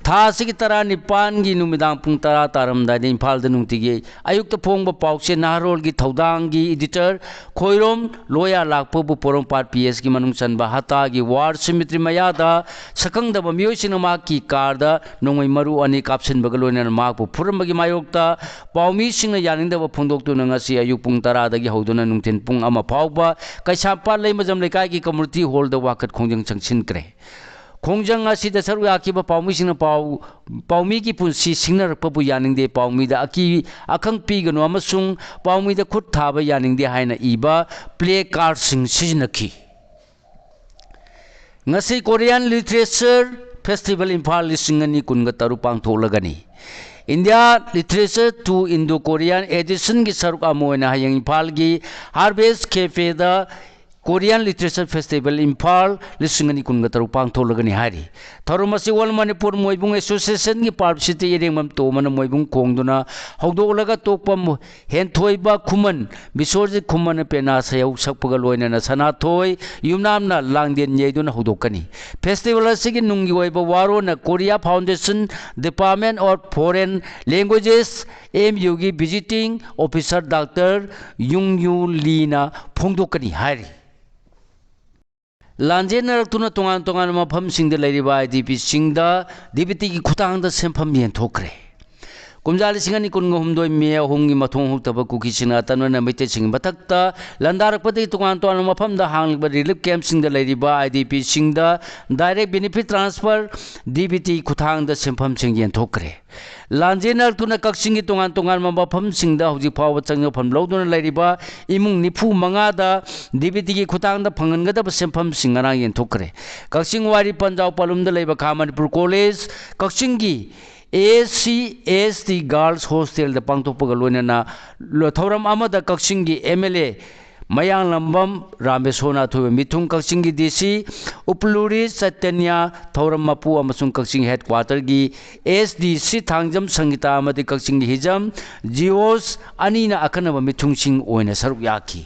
ꯊꯥ ꯑꯁꯤꯒꯤ ꯇꯔꯥꯅꯤꯄꯥꯟꯒꯤ ꯅꯨꯃꯤꯗꯥꯡ ꯄꯨꯡ ꯇꯔꯥ ꯇꯥꯔꯝꯗꯥꯏꯗ ꯏꯝꯐꯥꯜꯗ ꯅꯨꯡꯇꯤꯒꯤ ꯑꯌꯨꯛꯇ ꯐꯣꯡꯕ ꯄꯥꯎꯆꯦ ꯅꯍꯥꯔꯣꯜꯒꯤ ꯊꯧꯗꯥꯡꯒꯤ editor ꯈꯣꯏꯔꯣꯝ ꯂꯣꯌꯥ ꯂꯥꯛꯄꯕꯨ ꯄꯣꯔꯣꯝꯄꯥꯠ P S ꯀꯤ ꯃꯅꯨꯡ ꯆꯟꯕ ꯍꯠꯇꯥꯒꯤ War Cemetery ꯃꯌꯥꯗ ꯁꯛꯈꯪꯗꯕ ꯃꯤꯑꯣꯏꯁꯤꯡꯅ ꯃꯍꯥꯛꯀꯤ car ꯗ ꯅꯣꯡꯃꯩ ꯃꯔꯨ ꯑꯅꯤ ꯀꯥꯞꯁꯤꯟꯕꯒ ꯂꯣꯏꯅꯅ ꯃꯍꯥꯛꯄꯨ ꯐꯨꯔꯝꯕꯒꯤ ꯃꯥꯌꯣꯛꯇ ꯄꯥꯎꯃꯤꯁꯤꯡꯅ ꯌꯥꯅꯤꯡꯗꯕ ꯐꯣꯡꯗꯣꯛꯇꯨꯅ ꯉꯁꯤ ꯑꯌꯨꯛ ꯄꯨꯡ ꯇꯔꯥꯗꯒꯤ ꯍꯧꯗꯨꯅ ꯅꯨꯡꯊꯤꯜ ꯄꯨꯡ ꯑꯃ ꯐꯥꯎꯕ ꯀꯩꯁꯥꯝꯄꯥꯠ ꯂꯩꯃꯖꯝ ꯂꯩꯀꯥꯏꯒꯤ community hall ꯗ ꯋꯥꯀꯠ ꯈꯣꯡꯖꯪ ꯆꯪꯁꯤꯟꯈ꯭ꯔꯦ꯫ ꯈꯣꯡꯖꯪ ꯑꯁꯤꯗ ꯁꯔꯨꯛ ꯌꯥꯈꯤꯕ ꯄꯥꯎꯃꯤꯁꯤꯡꯅ ꯄꯥꯎ, ꯄꯥꯎꯃꯤꯒꯤ ꯄꯨꯟꯁꯤ ꯁꯤꯡꯅꯔꯛꯄꯕꯨ ꯌꯥꯅꯤꯡꯗꯦ, ꯄꯥꯎꯃꯤꯗ ꯑꯀꯤ, ꯑꯈꯪ ꯄꯤꯒꯅꯨ ꯑꯃꯁꯨꯡ ꯄꯥꯎꯃꯤꯗ ꯈꯨꯠ ꯊꯥꯕ ꯌꯥꯅꯤꯡꯗꯦ ꯍꯥꯏꯅ ꯏꯕ placard ꯁꯤꯡ ꯁꯤꯖꯤꯟꯅꯈꯤ꯫ ꯉꯁꯤ Korean Literature Festival ꯏꯝꯐꯥꯜ ꯂꯤꯁꯤꯡ ꯑꯅꯤ ꯀꯨꯟꯒ ꯇꯔꯨꯛ ꯄꯥꯡꯊꯣꯛꯂꯒꯅꯤ꯫ India Literature to Indo-Korean Edition ꯒꯤ ꯁꯔꯨꯛ ꯑꯃ ꯑꯣꯏꯅ ꯍꯌꯦꯡ ꯏꯝꯐꯥꯜꯒꯤ Harvest Cafe ꯗ Korean Literature Festival ꯏꯝꯐꯥꯜ ꯂꯤꯁꯤꯡ ꯑꯅꯤ ꯀꯨꯟꯒ ꯇꯔꯨꯛ ꯄꯥꯡꯊꯣꯛꯂꯒꯅꯤ ꯍꯥꯏꯔꯤ꯫ ꯊꯧꯔꯝ ꯑꯁꯤ All Manipur ꯃꯣꯏꯕꯨꯡ Association ꯒꯤ Parp City ꯏꯔꯦꯡꯕꯝ ꯇꯣꯝꯕꯅ ꯃꯣꯏꯕꯨꯡ ꯈꯣꯡꯗꯨꯅ ꯍꯧꯗꯣꯛꯂꯒ ꯇꯣꯛꯄ ꯃꯨ-, ꯍꯦꯟꯊꯣꯏꯕ ꯈꯨꯃꯟ ꯕꯤꯁ꯭ꯋꯖꯤꯠ ꯈꯨꯃꯟꯅ ꯄꯦꯅꯥ ꯁꯩꯍꯧ ꯁꯛꯄꯒ ꯂꯣꯏꯅꯅ ꯁꯅꯥꯊꯣꯏ ꯌꯨꯝꯅꯥꯝꯅ ꯂꯥꯡꯂꯦꯟ ꯌꯩꯗꯨꯅ ꯍꯧꯗꯣꯛꯀꯅꯤ꯫ Festival ꯑꯁꯤꯒꯤ ꯅꯨꯡꯒꯤ ꯑꯣꯏꯕ ꯋꯥꯔꯣꯜꯅ Korea Foundation, Department of Foreign Languages, M U ꯒꯤ Visiting Officer Doctor Yung Yu Lee ꯅ ꯐꯣꯡꯗꯣꯛꯀꯅꯤ ꯍꯥꯏꯔꯤ꯫ ꯂꯥꯟꯖꯦꯟꯅꯔꯛꯇꯨꯅ ꯇꯣꯉꯥꯟ ꯇꯣꯉꯥꯟꯕ ꯃꯐꯝꯁꯤꯡꯗ ꯂꯩꯔꯤꯕ IDP ꯁꯤꯡꯗ DBT ꯒꯤ ꯈꯨꯠꯊꯥꯡꯗ ꯁꯦꯟꯐꯝ ꯌꯦꯟꯊꯣꯛꯈ꯭ꯔꯦ꯫ ꯀꯨꯝꯖꯥ ꯂꯤꯁꯤꯡ ꯑꯅꯤ ꯀꯨꯟꯒ ꯍꯨꯝꯗꯣꯏ ꯃꯦ ꯑꯍꯨꯝꯒꯤ ꯃꯊꯣꯡ ꯍꯨꯛꯇꯕ ꯀꯨꯀꯤꯁꯤꯡꯅ ꯑꯇꯟꯕꯅ ꯃꯩꯇꯩꯁꯤꯡꯒꯤ ꯃꯊꯛꯇ ꯂꯥꯟꯗꯥꯔꯛꯄꯗꯒꯤ ꯇꯣꯉꯥꯟ ꯇꯣꯉꯥꯟꯕ ꯃꯐꯝꯗ ꯍꯥꯡꯂꯤꯕ relief camp ꯁꯤꯡꯗ ꯂꯩꯔꯤꯕ IDP ꯁꯤꯡꯗ direct benefit transfer DBT ꯈꯨꯠꯊꯥꯡꯗ ꯁꯦꯟꯐꯝꯁꯤꯡ ꯌꯦꯟꯊꯣꯛꯈ꯭ꯔꯦ꯫ ꯂꯥꯟꯖꯦꯟꯅꯔꯛꯇꯨꯅ ꯀꯛꯆꯤꯡꯒꯤ ꯇꯣꯉꯥꯟ ꯇꯣꯉꯥꯟꯕ ꯃꯐꯝꯁꯤꯡꯗ ꯍꯧꯖꯤꯛ ꯐꯥꯎꯕ ꯆꯪꯖꯐꯝ ꯂꯧꯗꯨꯅ ꯂꯩꯔꯤꯕ ꯏꯃꯨꯡ ꯅꯤꯐꯨ ꯃꯉꯥꯗ DBT ꯒꯤ ꯈꯨꯠꯊꯥꯡꯗ ꯐꯪꯍꯟꯒꯗꯕ ꯁꯦꯟꯐꯝꯁꯤꯡ ꯉꯔꯥꯡ ꯌꯦꯟꯊꯣꯛꯈ꯭ꯔꯦ꯫ ꯀꯛꯆꯤꯡ ꯋꯥꯏꯔꯤ ꯄꯟꯖꯥꯎ ꯄꯥꯂꯨꯝꯗ ꯂꯩꯕ ꯈꯥ ꯃꯅꯤꯄꯨꯔ ꯀꯣꯂꯦꯖ ꯀꯛꯆꯤꯡꯒꯤ ACST Girls Hostel ꯗ ꯄꯥꯡꯊꯣꯛꯄꯒ ꯂꯣꯏꯅꯅ ꯂꯣ-, ꯊꯧꯔꯝ ꯑꯃꯗ ꯀꯛꯆꯤꯡꯒꯤ MLA ꯃꯌꯥꯡꯂꯝꯕꯝ ꯔꯥꯃꯦꯁꯣꯔꯅ ꯑꯊꯣꯏꯕ ꯃꯤꯊꯨꯡ, ꯀꯛꯆꯤꯡꯒꯤ DC ꯎꯄꯂꯨꯔꯤ ꯆꯩꯇꯟꯌ ꯊꯧꯔꯝ ꯃꯄꯨ ꯑꯃꯁꯨꯡ ꯀꯛꯆꯤꯡ headquarter ꯒꯤ SDC ꯊꯥꯡꯖꯝ ꯁꯪꯒꯤꯇꯥ ꯑꯃꯗꯤ ꯀꯛꯆꯤꯡꯒꯤ ꯍꯤꯖꯝ ꯖꯤꯑꯣꯁ ꯑꯅꯤꯅ ꯑꯈꯟꯅꯕ ꯃꯤꯊꯨꯡꯁꯤꯡ ꯑꯣꯏꯅ ꯁꯔꯨꯛ ꯌꯥꯈꯤ꯫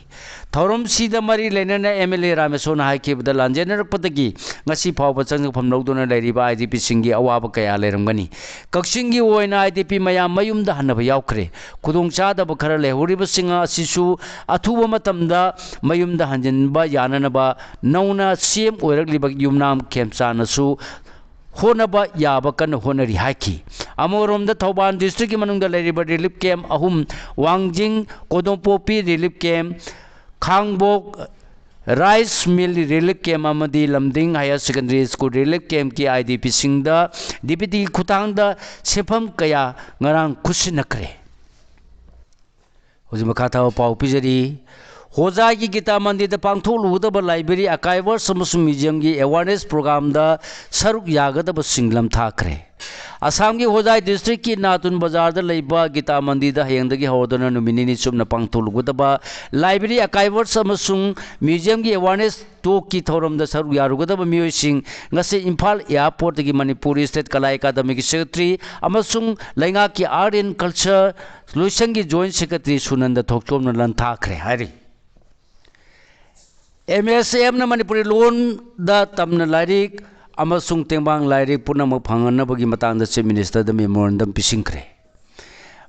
ꯊꯧꯔꯝꯁꯤꯗ ꯃꯔꯤ ꯂꯩꯅꯅ MLA ꯔꯥꯃꯦꯁꯣꯔꯅ ꯍꯥꯏꯈꯤꯕꯗ, ꯂꯥꯟꯖꯦꯟꯅꯔꯛꯄꯗꯒꯤ ꯉꯁꯤ ꯐꯥꯎꯕ ꯆꯪꯖꯐꯝ ꯂꯧꯗꯨꯅ ꯂꯩꯔꯤꯕ IDP ꯁꯤꯡꯒꯤ ꯑꯋꯥꯕ ꯀꯌꯥ ꯂꯩꯔꯝꯒꯅꯤ꯫ ꯀꯛꯆꯤꯡꯒꯤ ꯑꯣꯏꯅ IDP ꯃꯌꯥꯝ ꯃꯌꯨꯝꯗ ꯍꯟꯅꯕ ꯌꯥꯎꯈ꯭ꯔꯦ꯫ ꯈꯨꯗꯣꯡꯆꯥꯗꯕ ꯈꯔ ꯂꯩꯍꯧꯔꯤꯕꯁꯤꯡ ꯑꯁꯤꯁꯨ ꯑꯊꯨꯕ ꯃꯇꯝꯗ ꯃꯌꯨꯝꯗ ꯍꯟꯖꯤꯟꯕ ꯌꯥꯅꯅꯕ ꯅꯧꯅ CM ꯑꯣꯏꯔꯛꯂꯤꯕ ꯌꯨꯝꯅꯥꯝ ꯈꯦꯝꯆꯥꯅꯁꯨ ꯍꯣꯠꯅꯕ ꯌꯥꯕ ꯀꯟꯅ ꯍꯣꯠꯅꯔꯤ ꯍꯥꯏꯈꯤ꯫ ꯑꯃꯔꯣꯝꯗ ꯊꯧꯕꯥꯜ district ꯀꯤ ꯃꯅꯨꯡꯗ ꯂꯩꯔꯤꯕ relief camp ꯑꯍꯨꯝ, ꯋꯥꯡꯖꯤꯡ, ꯀꯣꯗꯣꯝꯄꯣꯛꯄꯤ relief camp, ꯈꯥꯡꯕꯣꯛ rice mill relief camp ꯑꯃꯗꯤ ꯂꯝꯗꯤꯡ higher secondary school relief camp ꯀꯤ IDP ꯁꯤꯡꯗ DBT ꯒꯤ ꯈꯨꯠꯊꯥꯡꯗ ꯁꯦꯟꯐꯝ ꯀꯌꯥ ꯉꯔꯥꯡ ꯈꯨꯠꯁꯤꯟꯅꯈ꯭ꯔꯦ꯫ ꯍꯧꯖꯤꯛ ꯃꯈꯥ ꯇꯥꯕ ꯄꯥꯎ ꯄꯤꯖꯔꯤ꯫ ꯍꯣꯖꯥꯏꯒꯤ ꯒꯤꯇꯥ ꯃꯟꯗꯤꯔꯗ ꯄꯥꯡꯊꯣꯛꯂꯨꯒꯗꯕ library archivers ꯑꯃꯁꯨꯡ museumꯒꯤ awareness programꯗ ꯁꯔꯨꯛ ꯌꯥꯒꯗꯕꯁꯤꯡ ꯂꯝꯊꯥꯈ꯭ꯔꯦ꯫ ꯑꯁꯥꯝꯒꯤ ꯍꯣꯖꯥꯏ districtꯀꯤ ꯅꯥꯇꯨꯟ ꯕꯖꯥꯔꯗ ꯂꯩꯕ ꯒꯤꯇꯥ ꯃꯟꯗꯤꯔꯗ ꯍꯌꯦꯡꯗꯒꯤ ꯍꯧꯔꯗꯨꯅ ꯅꯨꯃꯤꯠ ꯅꯤꯅꯤ ꯆꯨꯞꯅ ꯄꯥꯡꯊꯣꯛꯂꯨꯒꯗꯕ library archivers ꯑꯃꯁꯨꯡ museumꯒꯤ awareness talkꯀꯤ ꯊꯧꯔꯝꯗ ꯁꯔꯨꯛ ꯌꯥꯔꯨꯒꯗꯕ ꯃꯤꯑꯣꯏꯁꯤꯡ ꯉꯁꯤ Imphal airportꯇꯒꯤ Manipur State Kala Academyꯒꯤ secretary ꯑꯃꯁꯨꯡ ꯂꯩꯉꯥꯛꯀꯤ Art and Culture ꯂꯣꯏꯁꯪꯒꯤ joint secretary ꯁꯨꯅꯟꯗ ꯊꯣꯛꯆꯣꯝꯅ ꯂꯟꯊꯥꯈ꯭ꯔꯦ ꯍꯥꯏꯔꯤ꯫ MSMꯅ ꯃꯅꯤꯄꯨꯔꯤ ꯂꯣꯟꯗ ꯇꯝꯅ ꯂꯥꯏꯔꯤꯛ ꯑꯃꯁꯨꯡ ꯇꯦꯡꯕꯥꯡ ꯂꯥꯏꯔꯤꯛ ꯄꯨꯝꯅꯃꯛ ꯐꯪꯍꯟꯅꯕꯒꯤ ꯃꯇꯥꯡꯗ Chief Ministerꯗ memorandum ꯄꯤꯁꯤꯟꯈ꯭ꯔꯦ꯫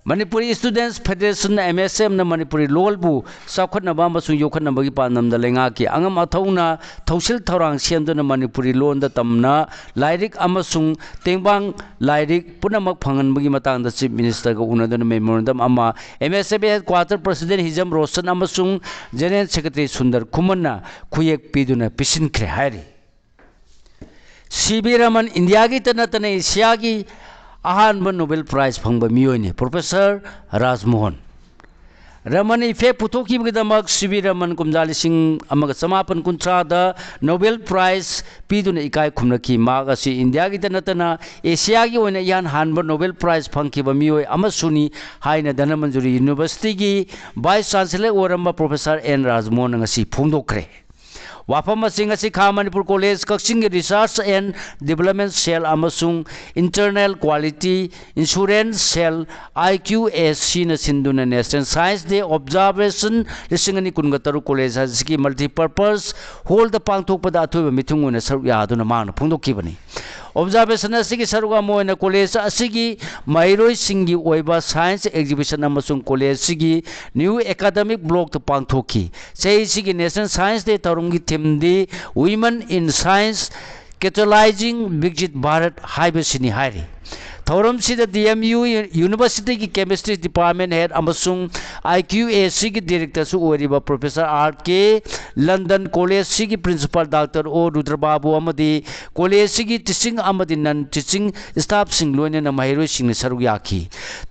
Manipuri Students Federationꯅ MSMꯅ Manipuri ꯂꯣꯜꯕꯨ ꯆꯥꯎꯈꯠꯅꯕ ꯑꯃꯁꯨꯡ ꯌꯣꯛꯈꯠꯅꯕꯒꯤ ꯄꯥꯟꯗꯝꯗ ꯂꯩꯉꯥꯛꯀꯤ ꯑꯉꯝ ꯑꯊꯧꯅ ꯊꯧꯁꯤꯜ ꯊꯧꯔꯥꯡ ꯁꯦꯝꯗꯨꯅ ꯃꯅꯤꯄꯨꯔꯤ ꯂꯣꯟꯗ ꯇꯝꯅ ꯂꯥꯏꯔꯤꯛ ꯑꯃꯁꯨꯡ ꯇꯦꯡꯕꯥꯡ ꯂꯥꯏꯔꯤꯛ ꯄꯨꯝꯅꯃꯛ ꯐꯪꯍꯟꯕꯒꯤ ꯃꯇꯥꯡꯗ Chief Ministerꯒ ꯎꯅꯗꯨꯅ memorandum ꯑꯃ MSMA headquarter president ꯍꯤꯖꯝ ꯔꯣꯁꯟ ꯑꯃꯁꯨꯡ general secretary ꯁꯨꯟꯗꯔ ꯈꯨꯃꯟꯅ ꯈꯨꯌꯦꯛ ꯄꯤꯗꯨꯅ ꯄꯤꯁꯤꯟꯈ꯭ꯔꯦ ꯍꯥꯏꯔꯤ꯫ ꯁꯤ ꯚꯤ ꯔꯃꯟ ꯏꯟꯗꯤꯌꯥꯒꯤꯇ ꯅꯠꯇꯅ ꯑꯦꯁꯤꯌꯥꯒꯤ ꯑꯍꯥꯟꯕ Nobel Prize ꯐꯪꯕ ꯃꯤꯑꯣꯏꯅꯤ꯫ Professor ꯔꯥꯖꯃꯣꯍꯟ Raman effect ꯄꯨꯊꯣꯛꯈꯤꯕꯒꯤꯗꯃꯛ C V Raman ꯀꯨꯝꯖꯥ ꯂꯤꯁꯤꯡ ꯑꯃꯒ ꯆꯃꯥꯄꯟ ꯀꯨꯟꯊ꯭ꯔꯥꯗ Nobel Prize ꯄꯤꯗꯨꯅ ꯏꯀꯥꯏ ꯈꯨꯝꯅꯈꯤ꯫ ꯃꯍꯥꯛ ꯑꯁꯤ ꯏꯟꯗꯤꯌꯥꯒꯤꯇ ꯅꯠꯇꯅ ꯑꯦꯁꯤꯌꯥꯒꯤ ꯑꯣꯏꯅ ꯏꯍꯥꯟ ꯍꯥꯟꯕ Nobel Prize ꯐꯪꯈꯤꯕ ꯃꯤꯑꯣꯏ ꯑꯃꯁꯨꯅꯤ ꯍꯥꯏꯅ ꯙꯅꯃꯟꯖꯨꯔꯤ Universityꯒꯤ Vice Chancellor ꯑꯣꯏꯔꯝꯕ Professor ꯑꯦꯟ ꯔꯥꯖꯃꯣꯍꯟꯅ ꯉꯁꯤ ꯐꯣꯡꯗꯣꯛꯈ꯭ꯔꯦ꯫ ꯋꯥꯐꯝ ꯑꯁꯤ ꯉꯁꯤ ꯈꯥ ꯃꯅꯤꯄꯨꯔ College ꯀꯛꯆꯤꯡꯒꯤ Research and Development Cell ꯑꯃꯁꯨꯡ Internal Quality Assurance Cell, IQACꯅ ꯁꯤꯟꯗꯨꯅ National Science Day Observation ꯂꯤꯁꯤꯡ ꯑꯅꯤ ꯀꯨꯟꯒ ꯇꯔꯨꯛ college ꯑꯁꯤꯒꯤ multipurpose hallꯗ ꯄꯥꯡꯊꯣꯛꯄꯗ ꯑꯊꯣꯏꯕ ꯃꯤꯊꯨꯡ ꯑꯣꯏꯅ ꯁꯔꯨꯛ ꯌꯥꯗꯨꯅ ꯃꯍꯥꯛꯅ ꯐꯣꯡꯗꯣꯛꯈꯤꯕꯅꯤ꯫ Observation ꯑꯁꯤꯒꯤ ꯁꯔꯨꯛ ꯑꯃ ꯑꯣꯏꯅ college ꯑꯁꯤꯒꯤ ꯃꯍꯩꯔꯣꯏꯁꯤꯡꯒꯤ ꯑꯣꯏꯕ science exhibition ꯑꯃꯁꯨꯡ college ꯑꯁꯤꯒꯤ new academic blockꯇ ꯄꯥꯡꯊꯣꯛꯈꯤ꯫ ꯆꯍꯤꯁꯤꯒꯤ National Science Day ꯊꯧꯔꯝꯒꯤ themeꯗꯤ Women in Science, Catalyzing Viksit Bharat ꯍꯥꯏꯕꯁꯤꯅꯤ ꯍꯥꯏꯔꯤ꯫ ꯊꯧꯔꯝꯁꯤꯗ D M U Universityꯒꯤ Chemistry Department Head ꯑꯃꯁꯨꯡ I Q A Cꯒꯤ Directorꯁꯨ ꯑꯣꯏꯔꯤꯕ Professor R K London Collegeꯁꯤꯒꯤ Principal Doctor O ꯔꯨꯗ꯭ꯔꯕꯥꯕꯨ ꯑꯃꯗꯤ Collegeꯁꯤꯒꯤ Teaching ꯑꯃꯗꯤ Non Teaching Staffꯁꯤꯡ ꯂꯣꯏꯅꯅ ꯃꯍꯩꯔꯣꯏꯁꯤꯡꯅ ꯁꯔꯨꯛ ꯌꯥꯈꯤ꯫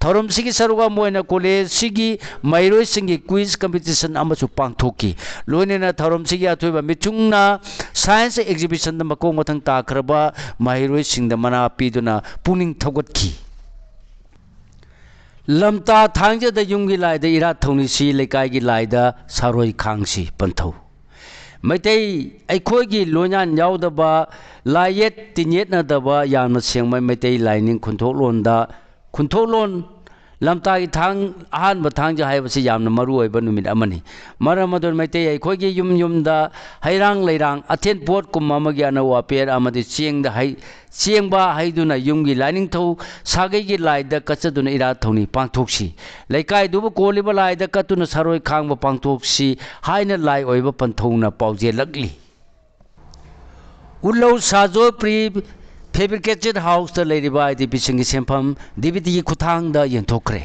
ꯊꯧꯔꯝꯁꯤꯒꯤ ꯁꯔꯨꯛ ꯑꯃ ꯑꯣꯏꯅ Collegeꯁꯤꯒꯤ ꯃꯍꯩꯔꯣꯏꯁꯤꯡꯒꯤ Quiz Competition ꯑꯃꯁꯨ ꯄꯥꯡꯊꯣꯛꯈꯤ꯫ ꯂꯣꯏꯅꯅ ꯊꯧꯔꯝꯁꯤꯒꯤ ꯑꯊꯣꯏꯕ ꯃꯤꯊꯨꯡꯅ Science Exhibitionꯗ ꯃꯀꯣꯛ ꯃꯊꯪ ꯇꯥꯈ꯭ꯔꯕ ꯃꯍꯩꯔꯣꯏꯁꯤꯡꯗ ꯃꯅꯥ ꯄꯤꯗꯨꯅ ꯄꯨꯛꯅꯤꯡ ꯊꯧꯒꯠꯈꯤ꯫ ꯂꯝꯇꯥ ꯊꯥꯡꯖꯗ ꯌꯨꯝꯒꯤ ꯂꯥꯏꯗ ꯏꯔꯥꯠ ꯊꯧꯅꯤꯁꯤ, ꯂꯩꯀꯥꯏꯒꯤ ꯂꯥꯏꯗ ꯁꯥꯔꯣꯏ ꯈꯥꯡꯁꯤ ꯄꯟꯊꯧ꯫ ꯃꯩꯇꯩ ꯑꯩꯈꯣꯏꯒꯤ ꯂꯣꯏꯌꯥꯟ ꯌꯥꯎꯗꯕ, ꯂꯥꯏꯌꯦꯠ ꯇꯤꯟꯌꯦꯠꯅꯗꯕ ꯌꯥꯝꯅ ꯁꯦꯡꯕ ꯃꯩꯇꯩ ꯂꯥꯏꯅꯤꯡ ꯈꯨꯟꯊꯣꯛꯂꯣꯟꯗ, ꯈꯨꯟꯊꯣꯛꯂꯣꯟ ꯂꯝꯇꯥꯒꯤ ꯊꯥꯡ-, ꯑꯍꯥꯟꯕ ꯊꯥꯡꯖ ꯍꯥꯏꯕꯁꯤ ꯌꯥꯝꯅ ꯃꯔꯨ ꯑꯣꯏꯕ ꯅꯨꯃꯤꯠ ꯑꯃꯅꯤ꯫ ꯃꯔꯝ ꯑꯗꯨꯅ ꯃꯩꯇꯩ ꯑꯩꯈꯣꯏꯒꯤ ꯌꯨꯝ ꯌꯨꯝꯗ ꯍꯩꯔꯥꯡ ꯂꯩꯔꯥꯡ, ꯑꯊꯦꯟ ꯄꯣꯠ ꯀꯨꯝ ꯑꯃꯒꯤ ꯑꯅꯧ ꯑꯄꯦꯠ ꯑꯃꯗꯤ ꯆꯦꯡꯗ ꯍꯩ-, ꯆꯦꯡꯕ ꯍꯩꯗꯨꯅ ꯌꯨꯝꯒꯤ ꯂꯥꯏꯅꯤꯡꯊꯧ ꯁꯥꯒꯩꯒꯤ ꯂꯥꯏꯗ ꯀꯠꯆꯗꯨꯅ ꯏꯔꯥꯠ ꯊꯧꯅꯤ ꯄꯥꯡꯊꯣꯛꯁꯤ꯫ ꯂꯩꯀꯥꯏꯗꯨꯕꯨ ꯀꯣꯜꯂꯤꯕ ꯂꯥꯏꯗ ꯀꯠꯇꯨꯅ ꯁꯥꯔꯣꯏ ꯈꯥꯡꯕ ꯄꯥꯡꯊꯣꯛꯁꯤ ꯍꯥꯏꯅ ꯂꯥꯏ ꯑꯣꯏꯕ ꯄꯟꯊꯧꯅ ꯄꯥꯎꯖꯦꯜꯂꯛꯂꯤ꯫ ꯎꯠꯂꯧ ꯁꯥꯖꯣ ꯄ꯭ꯔꯤ ꯐꯦꯕ꯭ꯔꯤꯀꯦꯇꯦꯠ ꯍꯥꯎꯁꯇ ꯂꯩꯔꯤꯕ IDPꯁꯤꯡꯒꯤ ꯁꯦꯟꯐꯝ DBTꯒꯤ ꯈꯨꯠꯊꯥꯡꯗ ꯌꯦꯟꯊꯣꯛꯈ꯭ꯔꯦ꯫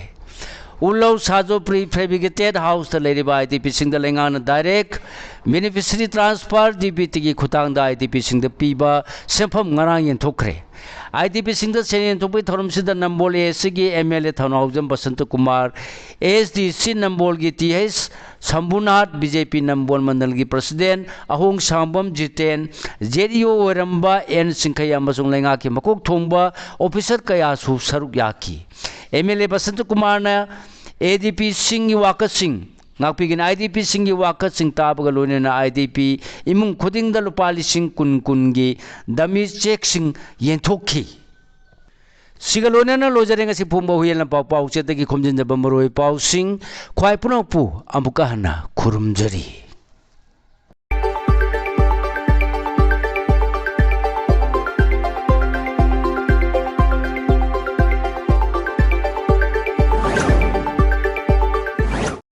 ꯎꯠꯂꯧ ꯁꯥꯖꯣ ꯄ꯭ꯔꯤ ꯐꯦꯕ꯭ꯔꯤꯀꯦꯇꯦꯠ ꯍꯥꯎꯁꯇ ꯂꯩꯔꯤꯕ IDPꯁꯤꯡꯗ ꯂꯩꯉꯥꯛꯅ direct beneficiary transfer DBTꯒꯤ ꯈꯨꯠꯊꯥꯡꯗ IDPꯁꯤꯡꯗ ꯄꯤꯕ ꯁꯦꯟꯐꯝ ꯉꯔꯥꯡ ꯌꯦꯟꯊꯣꯛꯈ꯭ꯔꯦ꯫ IDPꯁꯤꯡꯗ ꯁꯦꯟ ꯌꯦꯟꯊꯣꯛꯄꯒꯤ ꯊꯧꯔꯝꯁꯤꯗ ꯅꯝꯕꯣꯜ ASCꯒꯤ MLA ꯊꯧꯅꯥꯎꯖꯝ Basanta Kumar, ASDC ꯅꯝꯕꯣꯜꯒꯤ TH ꯁꯝꯕꯨꯅꯥꯊ, BJP ꯅꯝꯕꯣꯜ ꯃꯟꯗꯜꯒꯤ president ꯑꯍꯣꯡ ꯁꯥꯡꯕꯝ ꯖꯤꯇꯦꯟ, ZEO ꯑꯣꯏꯔꯝꯕ N ꯆꯤꯡꯈꯩ ꯑꯃꯁꯨꯡ ꯂꯩꯉꯥꯛꯀꯤ ꯃꯀꯣꯛ ꯊꯣꯡꯕ officer ꯀꯌꯥꯁꯨ ꯁꯔꯨꯛ ꯌꯥꯈꯤ꯫ MLA ꯕꯁꯟꯇ ꯀꯨꯃꯥꯔꯅ IDPꯁꯤꯡꯒꯤ ꯋꯥꯀꯠꯁꯤꯡ, ꯉꯥꯛꯄꯤꯒꯅꯤ, IDPꯁꯤꯡꯒꯤ ꯋꯥꯀꯠꯁꯤꯡ ꯇꯥꯕꯒ ꯂꯣꯏꯅꯅ IDP ꯏꯃꯨꯡ ꯈꯨꯗꯤꯡꯗ ꯂꯨꯄꯥ ꯂꯤꯁꯤꯡ ꯀꯨꯟ ꯀꯨꯟꯒꯤ dummy chequeꯁꯤꯡ ꯌꯦꯟꯊꯣꯛꯈꯤ꯫ ꯁꯤꯒ ꯂꯣꯏꯅꯅ ꯂꯣꯏꯖꯔꯦ ꯉꯁꯤ ꯐꯣꯡꯕ ꯍꯨꯏꯌꯦꯟ ꯂꯝꯄꯥꯛ ꯄꯥꯎꯆꯦꯗꯒꯤ ꯈꯣꯝꯖꯤꯟꯖꯕ ꯃꯔꯨꯑꯣꯏꯕ ꯄꯥꯎꯁꯤꯡ꯫ ꯈ꯭ꯋꯥꯏ ꯄꯨꯝꯅꯃꯛꯄꯨ ꯑꯃꯨꯛꯀ ꯍꯟꯅ ꯈꯨꯔꯨꯝꯖꯔꯤ꯫